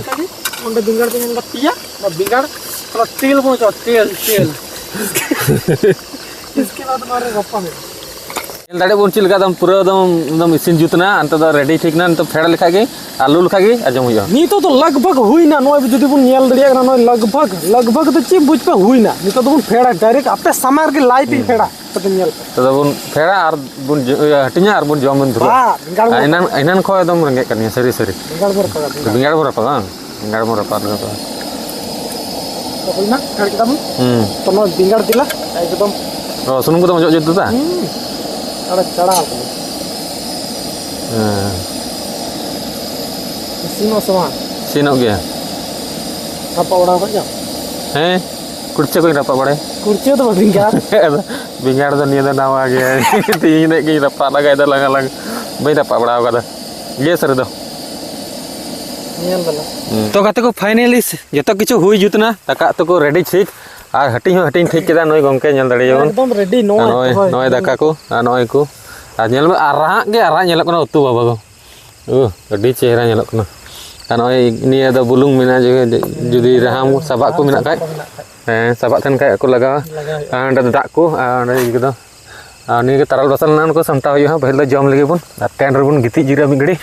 ᱚᱸᱰᱮ ᱵᱮᱸᱜᱟᱲ ᱵᱮᱸᱜᱟᱲ ᱵᱟᱯᱤᱭᱟ, ᱚᱱᱟ ᱵᱮᱸᱜᱟᱲ ᱛᱷᱚᱲᱟ ᱛᱮᱞ ᱵᱚᱱ ᱚᱪᱚᱜᱟ, ᱛᱮᱞ, ᱛᱮᱞ᱾ ᱤᱥᱠᱮ ᱵᱟᱫ ᱱᱚᱣᱟ ᱨᱮ ᱨᱟᱯᱟᱜ ᱦᱩᱭᱩᱜᱼᱟ᱾ ᱧᱮᱞ ᱫᱟᱲᱮᱭᱟᱜ ᱵᱚᱱ ᱪᱮᱫ ᱞᱮᱠᱟ ᱮᱠᱫᱚᱢ ᱯᱩᱨᱟᱹ ᱮᱠᱫᱚᱢ, ᱮᱠᱫᱚᱢ ᱤᱥᱤᱱ ᱡᱩᱛ ᱮᱱᱟ, ᱱᱤᱛᱚᱜ ᱫᱚ ᱨᱮᱰᱤ ᱴᱷᱤᱠ ᱮᱱᱟ, ᱱᱤᱛᱚᱜ ᱯᱷᱮᱰ ᱞᱮᱠᱷᱟᱡ ᱜᱮ ᱟᱨ ᱞᱩ ᱞᱮᱠᱷᱟᱡ ᱜᱮ ᱟᱸᱡᱚᱢ ᱦᱩᱭᱩᱜᱼᱟ᱾ ᱱᱤᱛᱚᱜ ᱫᱚ ᱞᱟᱜᱽ ᱵᱷᱟᱜᱽ ᱦᱩᱭᱱᱟ, ᱱᱚᱜᱼᱚᱭ ᱡᱩᱫᱤ ᱵᱚᱱ ᱧᱮᱞ ᱫᱟᱲᱮᱭᱟᱜ ᱠᱟᱱᱟ, ᱱᱚᱜᱼᱚᱭ ᱞᱟᱜᱽ ᱵᱷᱟᱜᱽ, ᱞᱟᱜᱽ ᱵᱷᱟᱜᱽ ᱫᱚ ᱪᱮᱫ ᱵᱩᱡᱽ ᱯᱮ ᱦᱩᱭᱱᱟ, ᱱᱤᱛᱚᱜ ᱫᱚᱵᱚᱱ ᱯᱷᱮᱰᱟ, direct ᱟᱯᱮ ᱥᱟᱢᱟᱝ ᱨᱮᱜᱮ live ᱤᱧ ᱯᱷᱮᱰᱟ, ᱟᱯᱮ ᱯᱮ ᱧᱮᱞ ᱯᱮ᱾ ᱱᱤᱛᱚᱜ ᱫᱚᱵᱚᱱ ᱯᱷᱮᱰᱟ ᱟᱨ ᱵᱚᱱ ᱡᱚ-, ᱤᱭᱟᱹ, ᱦᱟᱹᱴᱤᱧᱟ ᱟᱨ ᱵᱚᱱ ᱡᱚᱢ ᱵᱚᱱ ᱫᱷᱩᱨᱟᱹᱜᱼᱟ᱾ ᱵᱟ, ᱵᱮᱸᱜᱟᱲ ᱵᱚᱱ ᱟᱨ ᱮᱱᱟᱱ, ᱨᱟᱯᱟᱜᱟ᱾ ᱮᱱᱟᱱ ᱠᱷᱚᱱ ᱮᱠᱫᱚᱢ ᱨᱮᱸᱜᱮᱡ ᱠᱟᱫᱤᱧᱟ, ᱥᱟᱹᱨᱤ, ᱥᱟᱹᱨᱤ᱾ ᱵᱮᱸᱜᱟᱲ ᱵᱚᱱ ᱨᱟᱯᱟᱜᱟ, ᱵᱮᱸᱜᱟᱲ᱾ ᱵᱮᱸᱜᱟᱲ ᱵᱚᱱ ᱨᱟᱯᱟᱜᱟ, ᱵᱟᱝ? ᱵᱮᱸᱜᱟᱲ ᱵᱚᱱ ᱨᱟᱯᱟᱜ ᱞᱮᱠᱟ ᱛᱚ᱾ ᱛᱚ ᱦᱩᱭᱱᱟ, ᱯᱷᱮᱰ ᱠᱮᱫᱟ ᱵᱚᱱ᱾ ᱦᱩᱸ᱾ ᱛᱚ ᱱᱚᱣᱟ ᱵᱮᱸᱜᱟᱲ ᱫᱮᱞᱟ, ᱮᱠᱫᱚᱢ᱾ ᱚ, ᱥᱩᱱᱩᱢ ᱠᱚᱫᱚᱢ ᱚᱡᱚᱜ ᱡᱩᱛ ᱫᱟ? ᱦᱩᱸ᱾ ᱟᱲᱟᱜ ᱪᱟᱲᱟᱣ ᱠᱟᱱᱟ᱾ ᱦᱮᱸ᱾ ᱤᱥᱤᱱᱚᱜ ᱥᱮ ᱵᱟᱝ? ᱤᱥᱤᱱᱚᱜ ᱜᱮᱭᱟ᱾ ᱨᱟᱯᱟᱜ ᱵᱟᱲᱟ ᱟᱠᱟᱫ ᱜᱮᱭᱟᱢ? ᱦᱮᱸ, ᱠᱩᱲᱪᱟᱹ ᱠᱚᱧ ᱨᱟᱯᱟᱜ ᱵᱟᱲᱟᱭᱟ᱾ ᱠᱩᱲᱪᱟᱹ ᱫᱚ ᱵᱟᱝ, ᱵᱮᱸᱜᱟᱲ᱾ ᱟᱫᱚ ᱵᱮᱸᱜᱟᱲ ᱫᱚ ᱱᱤᱭᱟᱹ ᱫᱚ ᱱᱟᱣᱟ ᱜᱮᱭᱟ᱾ ᱛᱮᱦᱤᱧ ᱦᱤᱞᱳᱜ ᱜᱤᱧ ᱨᱟᱯᱟᱜ ᱞᱟᱜᱟᱭᱮᱫᱟ, ᱞᱟᱝ ᱞᱟᱝ ᱵᱟᱹᱧ ᱨᱟᱯᱟᱜ ᱵᱟᱲᱟ ᱟᱠᱟᱫᱟ ᱜᱮᱥ ᱨᱮᱫᱚ᱾ ᱧᱮᱞ ᱫᱟᱞᱮ᱾ ᱦᱩᱸ᱾ ᱛᱚ ᱜᱟᱛᱮ ᱠᱚ, finally ᱡᱚᱛᱚ ᱠᱤᱪᱷᱩ ᱦᱩᱭ ᱡᱩᱛ ᱮᱱᱟ, ᱫᱟᱠᱟ ᱩᱛᱩ ᱠᱚ ready ᱴᱷᱤᱠ, ᱟᱨ ᱦᱟᱹᱴᱤᱧ ᱦᱚᱸ ᱦᱟᱹᱴᱤᱧ ᱴᱷᱤᱠ ᱠᱮᱫᱟ ᱱᱩᱭ ᱜᱚᱢᱠᱮ, ᱧᱮᱞ ᱫᱟᱲᱮᱭᱟᱵᱚᱱ᱾ ᱮᱠᱫᱚᱢ ready, ᱱᱚᱜᱼᱚᱭ ᱟᱨ ᱱᱚᱜᱼᱚᱭ, ᱛᱚ, ᱦᱳᱭ, ᱱᱚᱜᱼᱚᱭ ᱦᱳᱭ᱾ ᱫᱟᱠᱟ ᱠᱚ, ᱟᱨ ᱱᱚᱜᱼᱚᱭ ᱠᱚ, ᱟᱨ ᱧᱮᱞ ᱢᱮ, ᱟᱨᱟᱜ ᱜᱮ ᱟᱨᱟᱜ ᱧᱮᱞᱚᱜ ᱠᱟᱱᱟ ᱩᱛᱩ ᱵᱟᱵᱟ ᱫᱚ᱾ ᱳᱦ, ᱟᱹᱰᱤ ᱪᱮᱦᱨᱟ ᱧᱮᱞᱚᱜ ᱠᱟᱱᱟ᱾ ᱟᱨ ᱱᱚᱜᱼᱚᱭ ᱱᱤᱭᱟᱹ ᱫᱚ ᱵᱩᱞᱩᱝ ᱢᱮᱱᱟᱜᱼᱟ, ᱡᱩᱫᱤ, ᱡᱩᱫᱤ ᱨᱟᱦᱟᱢ ᱥᱟᱵᱟᱜ ᱠᱚ ᱢᱮᱱᱟᱜ ᱠᱷᱟᱡ, ᱦᱮᱸ, ᱥᱟᱵᱟᱜ ᱛᱟᱦᱮᱱ ᱠᱷᱟᱡ ᱠᱚ ᱞᱟᱜᱟᱣᱟ᱾ ᱞᱟᱜᱟᱣ ᱦᱩᱭᱩᱜᱼᱟ᱾ ᱟᱨ ᱚᱸᱰᱮ ᱫᱚ ᱫᱟᱜ ᱠᱚ, ᱟᱨ ᱚᱸᱰᱮ ᱤᱭᱟᱹ ᱠᱚᱫᱚ, ᱟᱨ ᱱᱤᱭᱟᱹ ᱜᱮ ᱛᱟᱨᱟᱞ ᱵᱟᱥᱟᱞ ᱨᱮᱱᱟᱜ ᱠᱚ ᱥᱟᱢᱴᱟᱣ ᱦᱩᱭᱩᱜᱼᱟ᱾ ᱯᱟᱹᱦᱤᱞ ᱫᱚ ᱡᱚᱢ ᱞᱟᱹᱜᱤᱫ ᱵᱚᱱ, ᱟᱨ tent ᱨᱮᱵᱚᱱ ᱜᱤᱛᱤᱡ ᱡᱤᱨᱟᱹᱜᱼᱟ ᱢᱤᱫ ᱜᱷᱟᱹᱲᱤ,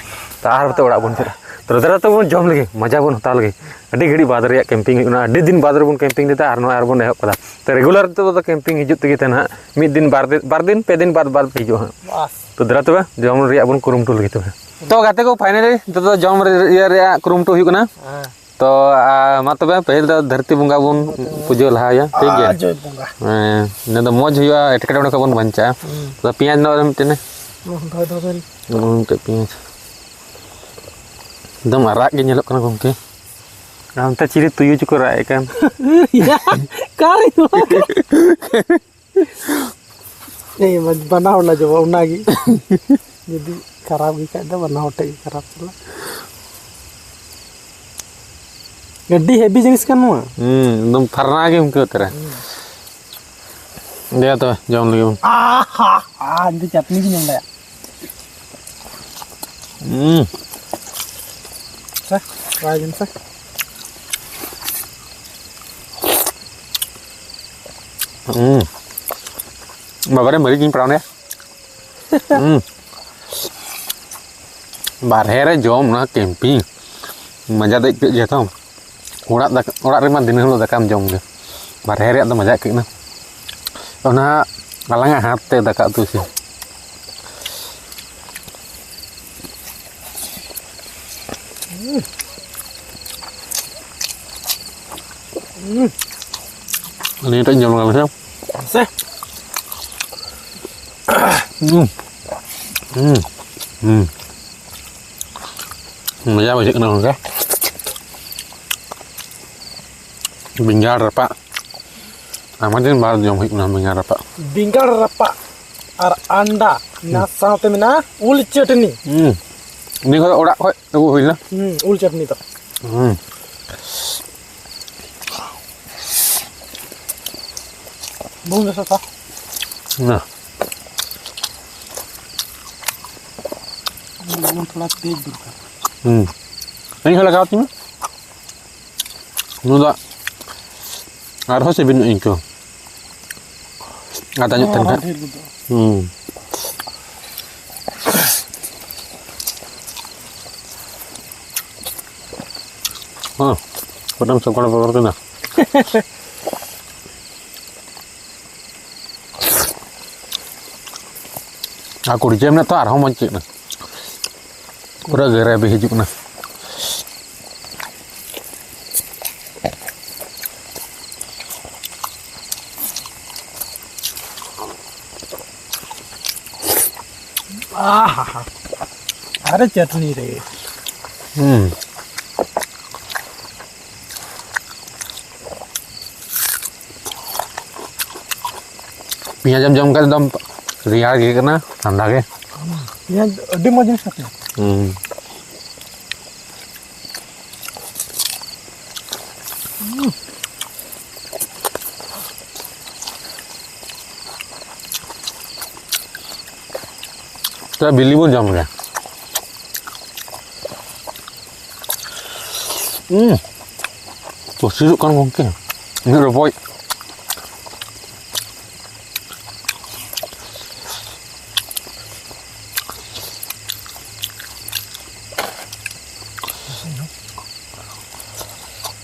ᱛᱟᱨᱯᱚᱨ ᱛᱮ ᱚᱲᱟᱜ ᱵᱚᱱ ᱪᱟᱞᱟᱜᱼᱟ᱾ ᱛᱚ ᱫᱮᱞᱟ ᱛᱚᱵᱮ ᱵᱚᱱ ᱡᱚᱢ ᱞᱮᱜᱮ, ᱢᱚᱡᱟ ᱵᱚᱱ ᱦᱟᱛᱟᱣ ᱞᱮᱜᱮ᱾ ᱟᱹᱰᱤ ᱜᱷᱟᱹᱲᱤᱡ ᱵᱟᱫᱽ ᱨᱮᱭᱟᱜ camping ᱦᱩᱭᱩᱜ ᱠᱟᱱᱟ, ᱟᱹᱰᱤ ᱫᱤᱱ ᱵᱟᱫᱽ ᱨᱮᱵᱚᱱ camping ᱞᱮᱫᱟ, ᱟᱨ ᱱᱚᱜᱼᱚᱭ ᱟᱨᱵᱚᱱ ᱮᱦᱚᱵ ᱠᱟᱫᱟ᱾ ᱛᱚ regular ᱛᱮᱫᱚ camping ᱦᱤᱡᱩᱜ ᱛᱮᱜᱮ ᱛᱟᱦᱮᱱᱟ ᱦᱟᱸᱜ, ᱢᱤᱫ ᱫᱤᱱ ᱵᱟᱨ ᱫᱤᱱ, ᱵᱟᱨ ᱫᱤᱱ ᱯᱮ ᱫᱤᱱ ᱵᱟᱫᱽ ᱵᱟᱫᱽ ᱦᱤᱡᱩᱜᱼᱟ ᱦᱟᱸᱜ᱾ ᱵᱟᱥ᱾ ᱛᱚ ᱫᱮᱞᱟ ᱛᱚᱵᱮ ᱡᱚᱢ ᱨᱮᱭᱟᱜ ᱵᱚᱱ ᱠᱩᱨᱩᱢᱩᱴᱩ ᱞᱮᱜᱮ ᱛᱚᱵᱮ᱾ ᱛᱚ ᱜᱟᱛᱮ ᱠᱚ, finally ᱱᱤᱛᱚᱜ ᱫᱚ ᱡᱚᱢ ᱨᱮ-, ᱤᱭᱟᱹ ᱨᱮᱭᱟᱜ ᱠᱩᱨᱩᱢᱩᱴᱩ ᱦᱩᱭᱩᱜ ᱠᱟᱱᱟ᱾ ᱦᱮᱸ᱾ ᱛᱚ, ᱟ, ᱢᱟ ᱛᱚᱵᱮ, ᱯᱟᱹᱦᱤᱞ ᱫᱚ ᱫᱷᱟᱹᱨᱛᱤ ᱵᱚᱸᱜᱟ ᱵᱚᱱ ᱯᱩᱡᱟᱹ ᱞᱟᱦᱟᱭᱟ, ᱴᱷᱤᱠ ᱜᱮᱭᱟ? ᱟᱨ ᱡᱚᱭ ᱵᱚᱸᱜᱟ᱾ ᱦᱮᱸ, ᱤᱱᱟᱹ ᱫᱚ ᱢᱚᱡᱽ ᱦᱩᱭᱩᱜᱼᱟ, ᱮᱴᱠᱮᱴᱚᱬᱮ ᱠᱷᱚᱱ ᱵᱚᱱ ᱵᱟᱧᱪᱟᱜᱼᱟ᱾ ᱦᱩᱸ᱾ ᱛᱚ, ᱯᱮᱸᱭᱟᱡᱽ ᱱᱚᱣᱟ ᱨᱮ ᱢᱤᱫᱴᱮᱱ ᱱᱚᱣᱟ ᱫᱚ ᱫᱚ ᱱᱚᱜᱼᱚᱭ ᱢᱤᱫᱴᱮᱡ ᱯᱮᱸᱭᱟᱡᱽ᱾ ᱮᱠᱫᱚᱢ ᱟᱨᱟᱜ ᱜᱮ ᱧᱮᱞᱚᱜ ᱠᱟᱱᱟ ᱜᱚᱢᱠᱮ᱾ ᱟᱨ ᱚᱱᱛᱮ ᱪᱤᱞᱤ ᱛᱩᱭᱩ ᱪᱚᱠᱚ ᱨᱟᱜ ᱮᱫ ᱠᱟᱱ᱾ ᱚᱠᱟᱨᱮ ᱱᱚᱣᱟ? ᱮᱭ, ᱵᱟᱱᱟ ᱦᱚᱲ ᱞᱟᱡᱚᱜᱼᱟ, ᱚᱱᱟᱜᱮ᱾ ᱡᱩᱫᱤ ᱠᱷᱟᱨᱟᱯ ᱜᱮ ᱠᱷᱟᱡ ᱫᱚ, ᱵᱟᱱᱟ ᱦᱚᱲ ᱴᱷᱮᱡ ᱜᱮ ᱠᱷᱟᱨᱟᱯ ᱪᱟᱞᱟᱜ᱾ ᱟᱹᱰᱤ heavy ᱡᱤᱱᱤᱥ ᱠᱟᱱ ᱱᱚᱣᱟ᱾ ᱦᱩᱸ, ᱮᱠᱫᱚᱢ ᱯᱷᱟᱨᱱᱟ ᱜᱮ ᱟᱹᱭᱠᱟᱹᱣ ᱩᱛᱟᱹᱨᱟ᱾ ᱦᱩᱸ᱾ ᱫᱮ ᱛᱚᱵᱮ, ᱡᱚᱢ ᱞᱟᱹᱜᱤᱫ ᱵᱚᱱ᱾ ᱟᱦᱟ! ᱟᱦᱟ! ᱤᱧ ᱫᱚ ᱪᱟᱴᱱᱤ ᱜᱤᱧ ᱡᱚᱢ ᱫᱟᱲᱮᱭᱟᱜᱼᱟ᱾ ᱦᱩᱸ᱾ ᱥᱮ, try ᱵᱤᱱ ᱥᱮ᱾ ᱦᱩᱸ᱾ ᱵᱟᱵᱟᱨᱮ, ᱢᱟᱹᱨᱤᱪ ᱤᱧ ᱯᱟᱲᱟᱣ ᱱᱟᱭᱟ᱾ ᱦᱩᱸ᱾ ᱵᱟᱨᱦᱮ ᱨᱮ ᱡᱚᱢ, ᱚᱱᱟ camping ᱢᱟᱡᱟ ᱫᱚ ᱟᱹᱭᱠᱟᱹᱜ ᱜᱮᱭᱟ ᱛᱚ᱾ ᱚᱲᱟᱜ ᱫᱟᱠᱟ, ᱚᱲᱟᱜ ᱨᱮᱢᱟ ᱫᱤᱱᱟᱹᱢ ᱦᱤᱞᱳᱜ ᱫᱟᱠᱟᱢ ᱡᱚᱢ ᱜᱮ, ᱵᱟᱨᱦᱮ ᱨᱮᱭᱟᱜ ᱫᱚ ᱢᱟᱡᱟ ᱟᱹᱭᱠᱟᱹᱜ ᱠᱟᱱᱟ᱾ ᱚᱱᱟ ᱟᱞᱟᱝᱟᱜ ᱦᱟᱛ ᱛᱮ ᱫᱟᱠᱟ ᱩᱛᱩ ᱤᱥᱤᱱ᱾ ᱱᱤᱭᱟᱹᱴᱟᱜ ᱤᱧ ᱡᱚᱢ ᱞᱮᱜᱟ ᱞᱮᱥᱮ᱾ ᱥᱮ᱾ ᱦᱩᱸ᱾ ᱦᱩᱸ᱾ ᱦᱩᱸ᱾ ᱢᱚᱡᱟ ᱵᱩᱡᱷᱟᱹᱜ ᱠᱟᱱᱟ ᱜᱚᱝᱠᱮ᱾ ᱵᱮᱸᱜᱟᱲ ᱨᱟᱯᱟᱜ᱾ ᱟᱭᱢᱟ ᱫᱤᱱ ᱵᱟᱫ ᱡᱚᱢ ᱦᱩᱭᱩᱜ ᱠᱟᱱᱟ ᱵᱮᱸᱜᱟᱲ ᱨᱟᱯᱟᱜ᱾ ᱵᱮᱸᱜᱟᱲ ᱨᱟᱯᱟᱜ ᱟᱨ ᱟᱱᱰᱟ, ᱚᱱᱟ ᱥᱟᱶᱛᱮ ᱢᱮᱱᱟᱜᱼᱟ ᱩᱞ ᱪᱟᱹᱴᱱᱤ᱾ ᱦᱩᱸ᱾ ᱱᱤᱭᱟᱹ ᱠᱚᱫᱚ ᱚᱲᱟᱜ ᱠᱷᱚᱡ ᱟᱹᱜᱩ ᱦᱩᱭ ᱞᱮᱱᱟ᱾ ᱦᱩᱸ, ᱩᱞ ᱪᱟᱹᱴᱱᱤ ᱫᱚ᱾ ᱦᱩᱸ᱾ ᱵᱩᱞᱩᱝ ᱢᱮᱥᱟ ᱛᱚ᱾ ᱱᱟ᱾ ᱵᱩᱞᱩᱝ ᱛᱷᱚᱲᱟ ᱛᱮᱡ ᱫᱚᱨᱠᱟᱨ᱾ ᱦᱩᱸ᱾ ᱤᱧ ᱦᱚᱸ ᱞᱟᱜᱟᱣ ᱛᱤᱧ ᱢᱮ᱾ ᱱᱚᱣᱟ ᱫᱚ ᱟᱨᱦᱚᱸ ᱥᱤᱵᱤᱞ ᱧᱚᱜ ᱤᱧ ᱟᱹᱭᱠᱟᱹᱣᱟ᱾ ᱟᱫᱟ ᱧᱚᱜ ᱛᱟᱦᱮᱱ ᱟᱨᱦᱚᱸ ᱠᱷᱟᱡ᱾ ᱰᱷᱮᱨ ᱜᱚᱫᱚᱜᱼᱟ᱾ ᱦᱩᱸ᱾ ᱦᱚᱸ, ᱯᱚᱴᱚᱢ ᱥᱚᱠᱚᱲ ᱵᱚᱜᱚᱨ ᱠᱟᱱᱟ᱾ ᱟᱨ ᱠᱩᱲᱪᱟᱹ ᱢᱮᱱᱟᱜ ᱛᱚ ᱟᱨᱦᱚᱸ ᱢᱚᱡᱽ ᱟᱹᱭᱠᱟᱹᱜ ᱠᱟᱱᱟ᱾ ᱯᱩᱨᱟᱹ ᱜᱨᱮᱵᱷᱤ ᱦᱤᱡᱩᱜ ᱠᱟᱱᱟ᱾ ᱟᱦᱟ᱾ ᱟᱨᱮ ᱪᱟᱹᱴᱱᱤ ᱨᱮ᱾ ᱦᱩᱸ᱾ ᱯᱮᱸᱭᱟᱡ ᱮᱢ ᱡᱚᱢ ᱠᱷᱟᱡ ᱮᱠᱫᱚᱢ ᱨᱮᱭᱟᱲ ᱜᱮ ᱠᱟᱱᱟ, ᱴᱷᱟᱱᱰᱟ ᱜᱮ᱾ ᱯᱮᱸᱭᱟᱡ ᱟᱹᱰᱤ ᱢᱚᱡᱽ ᱡᱤᱱᱤᱥ ᱠᱟᱱᱟ᱾ ᱦᱩᱸ᱾ ᱛᱚ ᱵᱤᱞᱤ ᱵᱚᱱ ᱡᱚᱢ ᱜᱮᱭᱟ᱾ ᱦᱩᱸ᱾ ᱯᱩᱥᱤᱨᱚᱜ ᱠᱟᱱ ᱜᱚᱢᱠᱮ᱾ ᱢᱤᱫ ᱨᱚᱯᱚᱡ᱾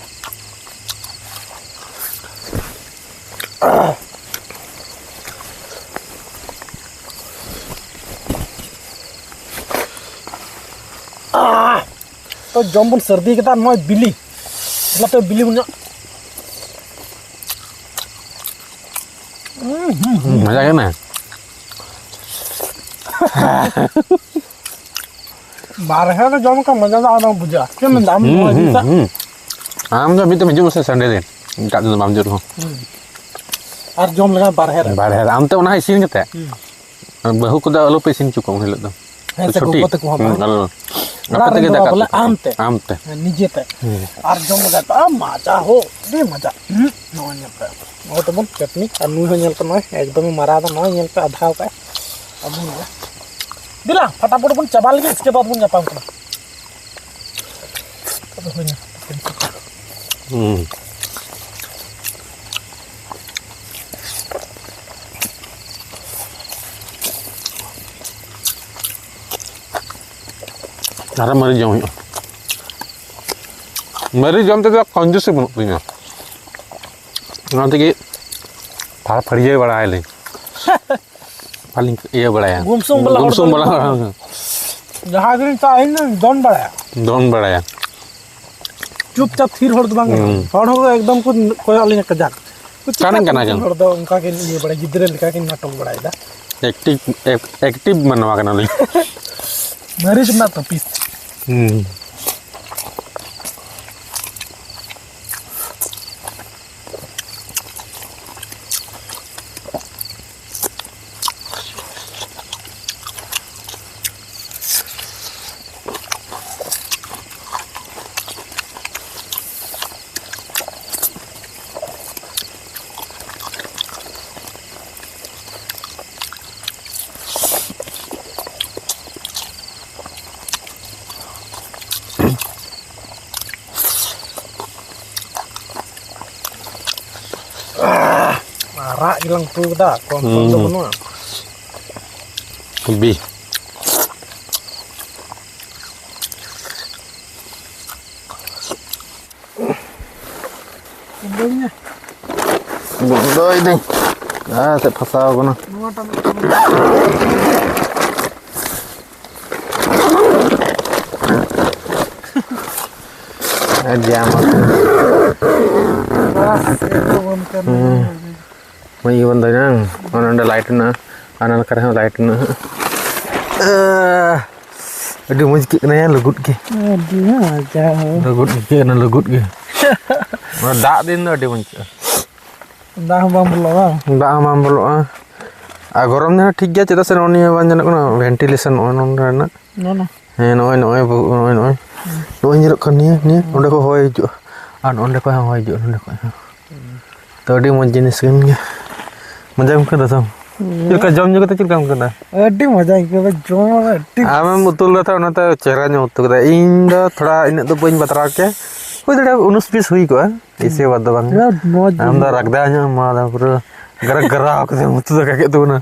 ᱛᱚ ᱡᱚᱢ ᱵᱚᱱ ᱥᱟᱹᱨᱫᱤ ᱠᱮᱫᱟ, ᱱᱚᱜᱼᱚᱭ ᱵᱤᱞᱤ᱾ ᱫᱮᱞᱟ ᱛᱚ ᱵᱤᱞᱤ ᱵᱚᱱ ᱧᱚᱜ᱾ ᱦᱩᱸ, ᱦᱩᱸ, ᱦᱩᱸ᱾ ᱢᱚᱡᱟ ᱜᱮ ᱢᱮ᱾ ᱵᱟᱨᱦᱮ ᱨᱮ ᱡᱚᱢ ᱞᱮᱠᱷᱟᱱ ᱢᱚᱡᱟ ᱫᱚ ᱟᱨ ᱵᱟᱝ ᱵᱩᱡᱷᱟᱹᱜᱼᱟ᱾ ᱪᱮᱫ ᱮᱢ ᱢᱮᱱᱫᱟ ᱟᱢ? ᱦᱩᱸ, ᱱᱚᱣᱟ ᱦᱩᱸ, ᱡᱤᱱᱤᱥ ᱦᱩᱸ᱾ ᱟᱢ ᱫᱚ ᱢᱤᱫ ᱫᱚᱢ ᱦᱤᱡᱩᱜ ᱢᱮᱥᱮ ᱥᱟᱱᱰᱮ ᱫᱤᱱ, ᱮᱴᱟᱜ ᱫᱤᱱ ᱫᱚ ᱵᱟᱢ ᱦᱤᱡᱩᱜ ᱨᱮᱦᱚᱸ᱾ ᱦᱩᱸ᱾ ᱟᱨ ᱡᱚᱢ ᱞᱮᱠᱷᱟᱱ ᱵᱟᱨᱦᱮ ᱨᱮ᱾ ᱵᱟᱨᱦᱮ ᱨᱮ ᱟᱢ ᱛᱮ ᱚᱱᱟ ᱤᱥᱤᱱ ᱠᱟᱛᱮ᱾ ᱦᱩᱸ᱾ ᱵᱟᱹᱦᱩ ᱠᱚᱫᱚ ᱟᱞᱚ ᱯᱮ ᱤᱥᱤᱱ ᱦᱚᱪᱚ ᱠᱚᱣᱟ ᱩᱱ ᱦᱤᱞᱳᱜ ᱫᱚ᱾ ᱦᱮᱸ ᱥᱮ, ᱪᱷᱩᱴᱤ᱾ ᱜᱚᱜᱚ ᱛᱟᱠᱚ ᱦᱚᱸ ᱦᱩᱸ, ᱵᱟᱝ᱾ ᱟᱞᱚ᱾ ᱚᱲᱟᱜ ᱟᱯᱮ ᱨᱮᱱ ᱛᱮᱜᱮ ᱫᱚ ᱫᱟᱠᱟ ᱵᱟᱵᱟ ᱩᱛᱩ ᱞᱮ ᱠᱚ᱾ ᱟᱢ ᱛᱮ᱾ ᱟᱢ ᱛᱮ᱾ ᱦᱮᱸ, ᱱᱤᱡᱮ ᱛᱮ᱾ ᱦᱩᱸ᱾ ᱟᱨ ᱡᱚᱢ ᱞᱮᱠᱷᱟᱱ ᱫᱚ, ᱟᱨ ᱢᱟᱡᱟ ᱦᱳ, ᱟᱹᱰᱤ ᱢᱟᱡᱟ᱾ ᱦᱩᱸ, ᱱᱚᱜᱼᱚᱭ ᱧᱮᱞ ᱯᱮ᱾ ᱱᱚᱜᱼᱚᱭ ᱛᱟᱵᱚᱱ ᱪᱟᱹᱴᱱᱤ, ᱟᱨ ᱱᱩᱭ ᱦᱚᱸ ᱧᱮᱞ ᱯᱮ, ᱱᱚᱜᱼᱚᱭ ᱮᱠᱫᱚᱢᱮ ᱢᱟᱨᱟᱣ ᱫᱟ, ᱱᱚᱜᱼᱚᱭ ᱧᱮᱞ ᱯᱮ, ᱟᱫᱷᱟᱣ ᱠᱟᱜᱼᱟᱭ᱾ ᱟᱵᱚ ᱱᱚᱣᱟ᱾ ᱫᱮᱞᱟ, ᱯᱷᱟᱴᱟᱯᱷᱚᱴ ᱵᱚᱱ ᱪᱟᱵᱟ ᱞᱮᱜᱮ, ᱤᱥᱠᱮ ᱵᱟᱫ ᱵᱚᱱ ᱧᱟᱯᱟᱢ ᱠᱟᱱᱟ᱾ ᱟᱫᱚ ᱦᱩᱭᱱᱟ᱾ ᱦᱩᱸ᱾ ᱟᱨᱚ ᱢᱟᱹᱨᱤᱪ ᱡᱚᱢ ᱦᱩᱭᱩᱜᱼᱟ᱾ ᱢᱟᱹᱨᱤᱪ ᱡᱚᱢ ᱛᱮᱫᱚ ᱠᱚᱧᱡᱩᱥᱤ ᱵᱟᱹᱱᱩᱜ ᱛᱤᱧᱟ᱾ ᱚᱱᱟ ᱛᱮᱜᱮ ᱯᱷᱟᱲ ᱯᱷᱟᱹᱲᱭᱟᱹ ᱵᱟᱲᱟᱭᱟᱞᱤᱧ᱾ ᱵᱟᱹᱞᱤᱧ ᱤᱭᱟᱹ ᱵᱟᱲᱟᱭᱟ᱾ ᱜᱩᱢᱥᱩᱢ ᱵᱟᱞᱟ ᱦᱚᱲ ᱜᱩᱢᱥᱩᱢ ᱫᱚ ᱵᱟᱞᱟ ᱵᱟᱝ᱾ ᱦᱚᱲ᱾ ᱡᱟᱦᱟᱸ ᱜᱮᱞᱤᱧ ᱪᱟᱞᱟᱜᱼᱟ, ᱤᱧ ᱫᱚᱧ ᱫᱚᱱ ᱵᱟᱲᱟᱭᱟ᱾ ᱫᱚᱱ ᱵᱟᱲᱟᱭᱟ᱾ ᱪᱩᱯᱪᱟᱯ ᱛᱷᱤᱨ ᱦᱚᱲ ᱫᱚ ᱵᱟᱝ ᱠᱟᱱᱟ᱾ ᱦᱩᱸ᱾ ᱦᱚᱲ ᱦᱚᱸ ᱮᱠᱫᱚᱢ ᱠᱚ ᱠᱚᱭᱚᱜ ᱞᱤᱧᱟ ᱠᱟᱡᱟᱠ᱾ ᱚᱠᱟᱨᱮᱱ ᱠᱟᱱᱟ ᱪᱤᱠᱟᱹᱛᱮ ᱠᱟᱱ? ᱦᱚᱲ ᱫᱚ ᱚᱱᱠᱟ ᱜᱮ ᱤᱭᱟᱹ ᱵᱟᱲᱟᱭ, ᱜᱤᱫᱽᱨᱟᱹ ᱞᱮᱠᱟ ᱜᱮ ᱱᱟᱴᱚᱠ ᱵᱟᱲᱟᱭᱮᱫᱟ᱾ ᱮᱠᱴᱤᱵᱷ, ᱮᱠ-, ᱮᱠᱴᱤᱵᱷ ᱢᱟᱱᱣᱟ ᱠᱟᱱᱟᱞᱤᱧ᱾ ᱢᱟᱹᱨᱤᱪ ᱨᱮᱱᱟᱜ ᱛᱚ ᱯᱤᱥ᱾ ᱦᱩᱸ᱾ ᱟᱨᱟᱜ ᱜᱮᱞᱟᱝ ᱩᱛᱩ ᱠᱟᱫᱟ, ᱠᱚᱢ ᱥᱚᱢ ᱫᱚ ᱦᱩᱸ᱾ ᱵᱟᱹᱱᱩᱜᱼᱟ᱾ ᱵᱤ᱾ ᱤᱧ ᱫᱚ ᱤᱧ᱾ ᱵᱚᱱᱫᱚᱭ ᱫᱟᱹᱧ᱾ ᱟᱨ ᱪᱮᱫ ᱯᱷᱟᱥᱟᱣ ᱠᱟᱱᱟ? ᱱᱚᱣᱟᱴᱟᱜ ᱢᱤᱫᱴᱟᱝ᱾ ᱟᱨ ᱡᱟᱢ ᱟᱠᱚ᱾ ᱵᱟᱥ, ᱮᱠᱫᱚᱢ ᱚᱱᱠᱟᱱ᱾ ᱦᱩᱸ᱾ ᱢᱟᱹᱭ ᱤᱭᱟᱹ ᱵᱚᱱᱫᱚᱭ ᱱᱟ᱾ ᱚᱱᱮ ᱚᱸᱰᱮ ᱞᱟᱭᱤᱴ ᱢᱮᱱᱟᱜᱼᱟ᱾ ᱟᱨ ᱚᱱᱟ ᱱᱟᱠᱷᱟ ᱨᱮᱦᱚᱸ ᱞᱟᱭᱤᱴ ᱢᱮᱱᱟᱜᱼᱟ᱾ ᱟᱹᱰᱤ ᱢᱚᱡᱽ ᱟᱹᱭᱠᱟᱹᱜ ᱠᱟᱱᱟ ᱭᱟ, ᱞᱩᱜᱩᱫ ᱜᱮ᱾ ᱟᱹᱰᱤ ᱢᱚᱡᱟ᱾ ᱞᱩᱜᱩᱫ ᱟᱹᱭᱠᱟᱹᱜ ᱠᱟᱱᱟ, ᱞᱩᱜᱩᱫ ᱜᱮ᱾ ᱱᱚᱣᱟ ᱫᱟᱜ ᱫᱤᱱ ᱫᱚ ᱟᱹᱰᱤ ᱢᱚᱡᱽ ᱟᱹᱭᱠᱟᱹᱜᱼᱟ᱾ ᱫᱟᱜ ᱦᱚᱸ ᱵᱟᱝ ᱵᱚᱞᱚᱜᱼᱟ, ᱵᱟᱝ? ᱫᱟᱜ ᱦᱚᱸ ᱵᱟᱝ ᱵᱚᱞᱚᱜᱼᱟ᱾ ᱟᱨ ᱜᱚᱨᱚᱢ ᱫᱤᱱ ᱦᱚᱸ ᱴᱷᱤᱠ ᱜᱮᱭᱟ, ᱪᱮᱫᱟᱜ ᱥᱮ ᱱᱚᱜᱼᱚ ᱱᱤᱭᱟᱹ ᱵᱟᱝ ᱧᱮᱞᱚᱜ ᱠᱟᱱᱟ, ventilation ᱱᱚᱜᱼᱚ ᱱᱚᱰᱮ ᱨᱮᱱᱟᱜ᱾ ᱱᱚᱜᱼᱚ ᱱᱚᱣᱟ᱾ ᱦᱮᱸ, ᱱᱚᱜᱼᱚᱭ, ᱱᱚᱜᱼᱚᱭ, ᱱᱚᱜᱼᱚᱭ, ᱱᱚᱜᱼᱚᱭ᱾ ᱱᱚᱜᱼᱚᱭ ᱧᱮᱞᱚᱜ ᱠᱟᱱ ᱱᱤᱭᱟᱹ, ᱱᱤᱭᱟᱹ, ᱦᱩᱸ᱾ ᱚᱸᱰᱮ ᱠᱷᱚᱱ ᱦᱚᱭ ᱦᱤᱡᱩᱜᱼᱟ᱾ ᱟᱨ ᱱᱚᱸᱰᱮ ᱠᱷᱚᱱ ᱦᱚᱸ ᱦᱚᱭ ᱦᱤᱡᱩᱜᱼᱟ, ᱱᱚᱸᱰᱮ ᱠᱷᱚᱱ ᱦᱚᱸ᱾ ᱛᱚ, ᱟᱹᱰᱤ ᱢᱚᱡᱽ ᱡᱤᱱᱤᱥ ᱠᱟᱱ ᱜᱮᱭᱟ᱾ ᱢᱚᱡᱟᱢ ᱟᱹᱭᱠᱟᱹᱣ ᱫᱟ ᱛᱚ? ᱦᱩᱸ᱾ ᱪᱮᱫ ᱞᱮᱠᱟ ᱡᱚᱢ ᱧᱩ ᱠᱟᱛᱮ ᱪᱮᱫ ᱞᱮᱠᱟᱢ ᱟᱹᱭᱠᱟᱹᱣ ᱫᱟ? ᱟᱹᱰᱤ ᱢᱚᱡᱟ ᱟᱹᱭᱠᱟᱹᱣ ᱫᱟ, ᱡᱚᱢ ᱟᱹᱰᱤ ᱟᱢᱮᱢ ᱩᱛᱩ ᱞᱮᱫᱟ ᱛᱚ, ᱚᱱᱟᱛᱮ ᱪᱮᱦᱨᱟ ᱧᱚᱜ ᱩᱛᱩ ᱠᱮᱫᱟ᱾ ᱤᱧ ᱫᱚ ᱛᱷᱚᱲᱟ ᱤᱱᱟᱹᱜ ᱫᱚ ᱵᱟᱹᱧ ᱵᱟᱛᱨᱟᱣ ᱠᱮᱭᱟ᱾ ᱦᱩᱭ ᱫᱟᱲᱮᱭᱟᱜᱼᱟ ᱩᱱᱤᱥ ᱵᱤᱥ ᱦᱩᱭ ᱠᱚᱜᱼᱟ, ᱦᱩᱸ᱾ ᱮᱭᱥᱮ ᱵᱟᱫ ᱫᱚ ᱵᱟᱝ᱾ ᱟᱹᱰᱤ ᱢᱚᱡᱽ ᱟᱢ ᱫᱚ ᱵᱩᱡᱷᱟᱹᱜᱼᱟ᱾ ᱨᱟᱜᱽᱫᱟ ᱧᱚᱜ ᱮᱢ ᱮᱢᱟᱣ ᱫᱟ, ᱯᱩᱨᱟᱹ ᱜᱟᱨᱟ ᱜᱟᱨᱟᱣ ᱠᱟᱛᱮᱢ ᱩᱛᱩ ᱫᱟᱠᱟ ᱠᱮᱫ ᱛᱟᱵᱚᱱᱟ᱾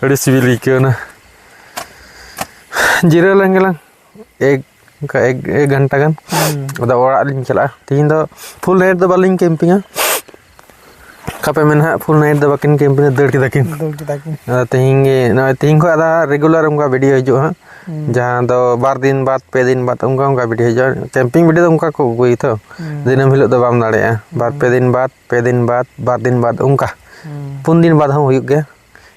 ᱟᱹᱰᱤ ᱥᱤᱵᱤᱞ ᱟᱹᱭᱠᱟᱹᱣ ᱮᱱᱟ᱾ ᱡᱤᱨᱟᱹᱣ ᱞᱮᱱ ᱜᱮᱞᱟᱝ᱾ ᱮᱠ, ᱚᱱᱠᱟ ᱮᱠ, ᱮᱠ ᱜᱷᱚᱱᱴᱟ ᱜᱟᱱ᱾ ᱦᱩᱸ᱾ ᱟᱫᱚ ᱚᱲᱟᱜ ᱞᱤᱧ ᱪᱟᱞᱟᱜᱼᱟ᱾ ᱛᱮᱦᱮᱧ ᱫᱚ full night ᱫᱚ ᱵᱟᱹᱞᱤᱧ campingᱟ᱾ ᱚᱠᱟ ᱯᱮ ᱢᱮᱱᱟ ᱦᱟᱸᱜ, full night ᱫᱚ ᱵᱟᱹᱠᱤᱱ campingᱟ, ᱫᱟᱹᱲ ᱠᱮᱫᱟ ᱠᱤᱱ᱾ ᱫᱟᱹᱲ ᱠᱮᱫᱟ ᱠᱤᱱ᱾ ᱟᱫᱚ ᱛᱮᱦᱮᱧ ᱜᱮ, ᱱᱚᱜᱼᱚᱭ ᱛᱮᱦᱮᱧ ᱠᱷᱚᱱ ᱟᱫᱚ regular ᱚᱱᱠᱟ video ᱦᱤᱡᱩᱜᱼᱟ ᱦᱟᱸᱜ᱾ ᱦᱩᱸ᱾ ᱡᱟᱦᱟᱸ ᱫᱚ ᱵᱟᱨ ᱫᱤᱱ ᱵᱟᱫ, ᱯᱮ ᱫᱤᱱ ᱵᱟᱫ, ᱚᱱᱠᱟ, ᱚᱱᱠᱟ video ᱦᱤᱡᱩᱜᱼᱟ᱾ Camping video ᱫᱚ ᱚᱱᱠᱟ ᱠᱚ ᱟᱹᱜᱩᱭᱟ ᱛᱚ᱾ ᱦᱩᱸ᱾ ᱫᱤᱱᱟᱹᱢ ᱦᱤᱞᱳᱜ ᱫᱚ ᱵᱟᱢ ᱫᱟᱲᱮᱭᱟᱜᱼᱟ᱾ ᱵᱟᱨ, ᱦᱩᱸ᱾ ᱯᱮ ᱫᱤᱱ ᱵᱟᱫ, ᱯᱮ ᱫᱤᱱ ᱵᱟᱫ, ᱵᱟᱨ ᱫᱤᱱ ᱵᱟᱫ, ᱚᱱᱠᱟ᱾ ᱦᱩᱸ᱾ ᱯᱩᱱ ᱫᱤᱱ ᱵᱟᱫ ᱦᱚᱸ ᱦᱩᱭᱩᱜ ᱜᱮᱭᱟ᱾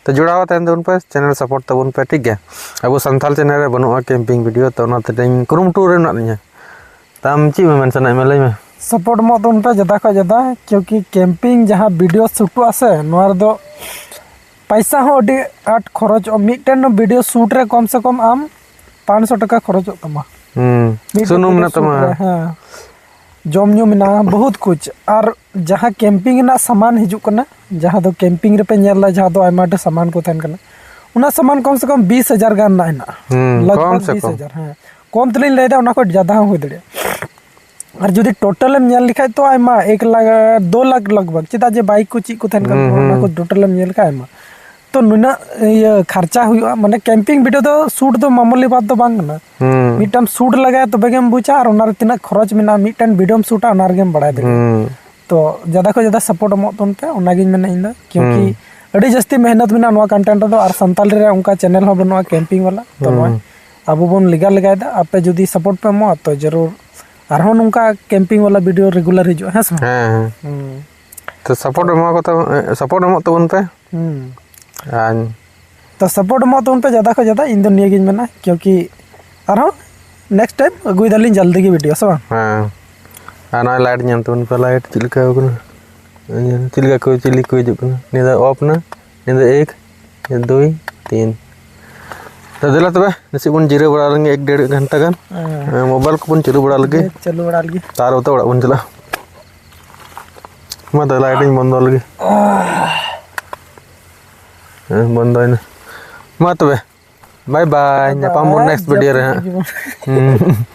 ᱛᱚ ᱡᱚᱲᱟᱣ ᱛᱟᱦᱮᱱ ᱛᱟᱵᱚᱱ ᱯᱮ, channel support ᱛᱟᱵᱚᱱ ᱯᱮ, ᱴᱷᱤᱠ ᱜᱮᱭᱟ? ᱟᱵᱚ ᱥᱟᱱᱛᱟᱲ channel ᱨᱮ ᱵᱟᱹᱱᱩᱜᱼᱟ camping video, ᱛᱚ ᱚᱱᱟᱛᱮ ᱤᱧ ᱠᱩᱨᱩᱢᱩᱴᱩ ᱨᱮ ᱢᱮᱱᱟᱜ ᱞᱤᱧᱟ᱾ ᱛᱚ ᱟᱢ ᱪᱮᱫ ᱮᱢ ᱢᱮᱱ ᱥᱟᱱᱟᱭᱮᱫ ᱢᱮᱭᱟ, ᱞᱟᱹᱭ ᱢᱮ᱾ Support ᱮᱢᱚᱜ ᱛᱟᱵᱚᱱ ᱯᱮ ᱡᱟᱫᱟ ᱠᱷᱚᱱ ᱡᱟᱫᱟ, ᱠᱤᱭᱩᱠᱤ camping ᱡᱟᱦᱟᱸ video shootᱚᱜᱼᱟ ᱥᱮ, ᱱᱚᱣᱟ ᱨᱮᱫᱚ ᱯᱟᱭᱥᱟ ᱦᱚᱸ ᱟᱹᱰᱤ ᱟᱸᱴ ᱠᱷᱚᱨᱚᱪᱚᱜᱼᱟ᱾ ᱢᱤᱫᱴᱮᱱ video shoot ᱨᱮ ᱠᱚᱢ ᱥᱮ ᱠᱚᱢ ᱟᱢ ᱯᱟᱸᱪᱥᱚ ᱴᱟᱠᱟ ᱠᱷᱚᱨᱚᱪᱚᱜ ᱛᱟᱢᱟ᱾ ᱦᱩᱸ᱾ ᱢᱤᱫᱴᱮᱱ ᱥᱩᱱᱩᱢ video ᱢᱮᱱᱟᱜ shoot ᱛᱟᱢᱟ᱾ ᱨᱮ, ᱦᱮᱸ᱾ ᱡᱚᱢ ᱧᱩ ᱢᱮᱱᱟᱜᱼᱟ, ᱵᱚᱦᱩᱛ ᱠᱩᱪ᱾ ᱟᱨ ᱡᱟᱦᱟᱸ camping ᱨᱮᱱᱟᱜ ᱥᱟᱢᱟᱱ ᱦᱤᱡᱩᱜ ᱠᱟᱱᱟ, ᱡᱟᱦᱟᱸ ᱫᱚ camping ᱨᱮᱯᱮ ᱧᱮᱞ ᱮᱫᱟ, ᱡᱟᱦᱟᱸ ᱫᱚ ᱟᱭᱢᱟ ᱰᱷᱮᱨ ᱥᱟᱢᱟᱱ ᱠᱚ ᱛᱟᱦᱮᱱ ᱠᱟᱱᱟ, ᱚᱱᱟ ᱥᱟᱢᱟᱱ ᱠᱚᱢ ᱥᱮ ᱠᱚᱢ ᱵᱤᱥ ᱦᱟᱡᱟᱨ ᱜᱟᱱ ᱨᱮᱱᱟᱜ ᱦᱮᱱᱟᱜᱼᱟ᱾ ᱦᱩᱸ, ᱞᱟᱜᱽ ᱠᱚᱢ ᱵᱷᱟᱜᱽ ᱥᱮ ᱵᱤᱥ ᱠᱚᱢ᱾ ᱦᱟᱡᱟᱨ, ᱦᱮᱸ᱾ ᱠᱚᱢ ᱛᱮᱞᱤᱧ ᱞᱟᱹᱭᱫᱟ, ᱚᱱᱟ ᱠᱷᱚᱱ ᱡᱟᱫᱟ ᱦᱚᱸ ᱦᱩᱭ ᱫᱟᱲᱮᱭᱟᱜᱼᱟ᱾ ᱟᱨ ᱡᱩᱫᱤ total ᱮᱢ ᱧᱮᱞ ᱞᱮᱠᱷᱟᱡ ᱛᱚ ᱟᱭᱢᱟ, ᱮᱠ ᱞᱟᱠᱷ, ᱫᱩ ᱞᱟᱠᱷ ᱞᱟᱜᱽ ᱵᱷᱟᱜᱽ, ᱪᱮᱫᱟᱜ ᱡᱮ bike ᱠᱚ ᱪᱮᱫ ᱠᱚ ᱛᱟᱦᱮᱱ ᱠᱟᱱ ᱦᱩᱸ, ᱛᱟᱵᱚᱱᱟ, ᱚᱱᱟ ᱦᱩᱸ᱾ ᱠᱚ total ᱮᱢ ᱧᱮᱞ ᱞᱮᱠᱷᱟᱡ ᱟᱭᱢᱟ᱾ ᱛᱚ ᱱᱩᱱᱟᱹᱜ ᱤᱭᱟᱹ ᱠᱷᱟᱨᱪᱟ ᱦᱩᱭᱩᱜᱼᱟ, ᱢᱟᱱᱮ camping video ᱫᱚ shoot ᱫᱚ ᱢᱟᱢᱩᱞᱤ ᱵᱟᱛ ᱫᱚ ᱵᱟᱝ ᱠᱟᱱᱟ᱾ ᱦᱩᱸ᱾ ᱢᱤᱫᱴᱟᱝ shoot ᱞᱟᱜᱟᱭᱟ ᱛᱚᱵᱮ ᱜᱮᱢ ᱵᱩᱡᱟ, ᱟᱨ ᱚᱱᱟ ᱨᱮ ᱛᱤᱱᱟᱹᱜ ᱠᱷᱚᱨᱚᱪ ᱢᱮᱱᱟᱜᱼᱟ, ᱢᱤᱫᱴᱟᱝ videoᱢ shootᱟ ᱚᱱᱟ ᱨᱮᱜᱮᱢ ᱵᱟᱲᱟᱭ ᱫᱟᱲᱮᱭᱟᱜᱼᱟ᱾ ᱦᱩᱸ᱾ ᱛᱚ ᱡᱟᱫᱟ ᱠᱷᱚᱱ ᱡᱟᱫᱟ support ᱮᱢᱚᱜ ᱛᱟᱵᱚᱱ ᱯᱮ, ᱚᱱᱟᱜᱤᱧ ᱢᱮᱱᱟ ᱤᱧ ᱫᱚ, ᱠᱤᱭᱩᱠᱤ ᱦᱩᱸ᱾ ᱟᱹᱰᱤ ᱡᱟᱹᱥᱛᱤ ᱢᱮᱦᱱᱚᱛ ᱢᱮᱱᱟᱜᱼᱟ ᱱᱚᱣᱟ content ᱨᱮᱫᱚ, ᱟᱨ ᱥᱟᱱᱛᱟᱞ ᱨᱮ ᱚᱱᱠᱟ channel ᱦᱚᱸ ᱵᱟᱹᱱᱩᱜᱼᱟ camping ᱵᱟᱞᱟ᱾ ᱛᱚ ᱦᱩᱸ᱾ ᱱᱚᱜᱼᱚᱭ ᱟᱵᱚ ᱵᱚᱱ ᱞᱮᱜᱟ ᱞᱮᱜᱟᱭᱮᱫᱟ, ᱟᱯᱮ ᱡᱩᱫᱤ support ᱯᱮ ᱮᱢᱚᱜᱼᱟ ᱛᱚ ᱡᱟᱹᱨᱩᱲ ᱟᱨᱦᱚᱸ ᱱᱚᱝᱠᱟ camping ᱵᱟᱞᱟ video regular ᱦᱤᱡᱩᱜᱼᱟ, ᱦᱮᱸ ᱥᱮ ᱵᱟᱝ? ᱦᱮᱸ, ᱦᱮᱸ᱾ ᱦᱩᱸ᱾ ᱛᱚ support ᱮᱢᱟ ᱠᱚ ᱛᱟᱵᱚᱱ, support ᱮᱢᱚᱜ ᱛᱟᱵᱚᱱ ᱯᱮ᱾ ᱦᱩᱸ᱾ ᱟᱨ ᱛᱚ support ᱮᱢᱚᱜ ᱛᱟᱵᱚᱱ ᱯᱮ ᱡᱟᱫᱟ ᱠᱷᱚᱱ ᱡᱟᱫᱟ, ᱤᱧ ᱫᱚ ᱱᱤᱭᱟᱹ ᱜᱤᱧ ᱢᱮᱱᱟ, ᱠᱤᱭᱩᱸᱠᱤ ᱟᱨᱦᱚᱸ next time ᱟᱹᱜᱩᱭ ᱫᱟᱞᱤᱧ ᱡᱚᱞᱫᱤ ᱜᱮ video, ᱥᱮ ᱵᱟᱝ? ᱦᱮᱸ᱾ ᱟᱨ ᱱᱚᱜᱼᱚᱭ light ᱧᱮᱞ ᱛᱟᱵᱚᱱ ᱯᱮ, light ᱪᱮᱫ ᱞᱮᱠᱟ ᱠᱟᱱᱟ, ᱪᱮᱫ ᱞᱮᱠᱟ ᱠᱚ ᱪᱤᱞᱤ ᱠᱚ ᱦᱤᱡᱩᱜ ᱠᱟᱱᱟ᱾ ᱱᱤᱭᱟᱹ ᱫᱚ off ᱱᱟ, ᱱᱤᱭᱟᱹ ᱫᱚ ᱮᱠ, ᱱᱤᱭᱟᱹ ᱫᱩᱭ, ᱛᱤᱱ᱾ ᱛᱚ ᱫᱮᱞᱟ ᱛᱚᱵᱮ ᱱᱟᱥᱮ ᱵᱚᱱ ᱡᱤᱨᱟᱹᱣ ᱵᱟᱲᱟ ᱞᱮᱱᱜᱮ ᱮᱠ ᱰᱮᱲ ᱜᱷᱚᱱᱴᱟ ᱜᱟᱱ᱾ ᱦᱮᱸ᱾ ᱦᱮᱸ, mobile ᱠᱚᱵᱚᱱ ᱪᱟᱹᱞᱩ ᱵᱟᱲᱟ ᱞᱮᱜᱮ᱾ ᱪᱟᱹᱞᱩ ᱵᱟᱲᱟ ᱞᱮᱜᱮ᱾ ᱛᱟᱨ ᱚᱛᱮ ᱚᱲᱟᱜ ᱵᱚᱱ ᱪᱟᱞᱟᱜᱼᱟ᱾ ᱢᱟ ᱛᱚᱵᱮ light ᱤᱧ ᱵᱚᱱᱫᱚ ᱞᱮᱜᱮ᱾ ᱦᱮᱸ, ᱵᱚᱱᱫᱚᱭᱮᱱᱟ᱾ ᱢᱟ ᱛᱚᱵᱮ, bye bye, ᱧᱟᱯᱟᱢ ᱵᱚᱱ next video ᱨᱮ ᱦᱟᱸᱜ᱾ ᱦᱩᱸ᱾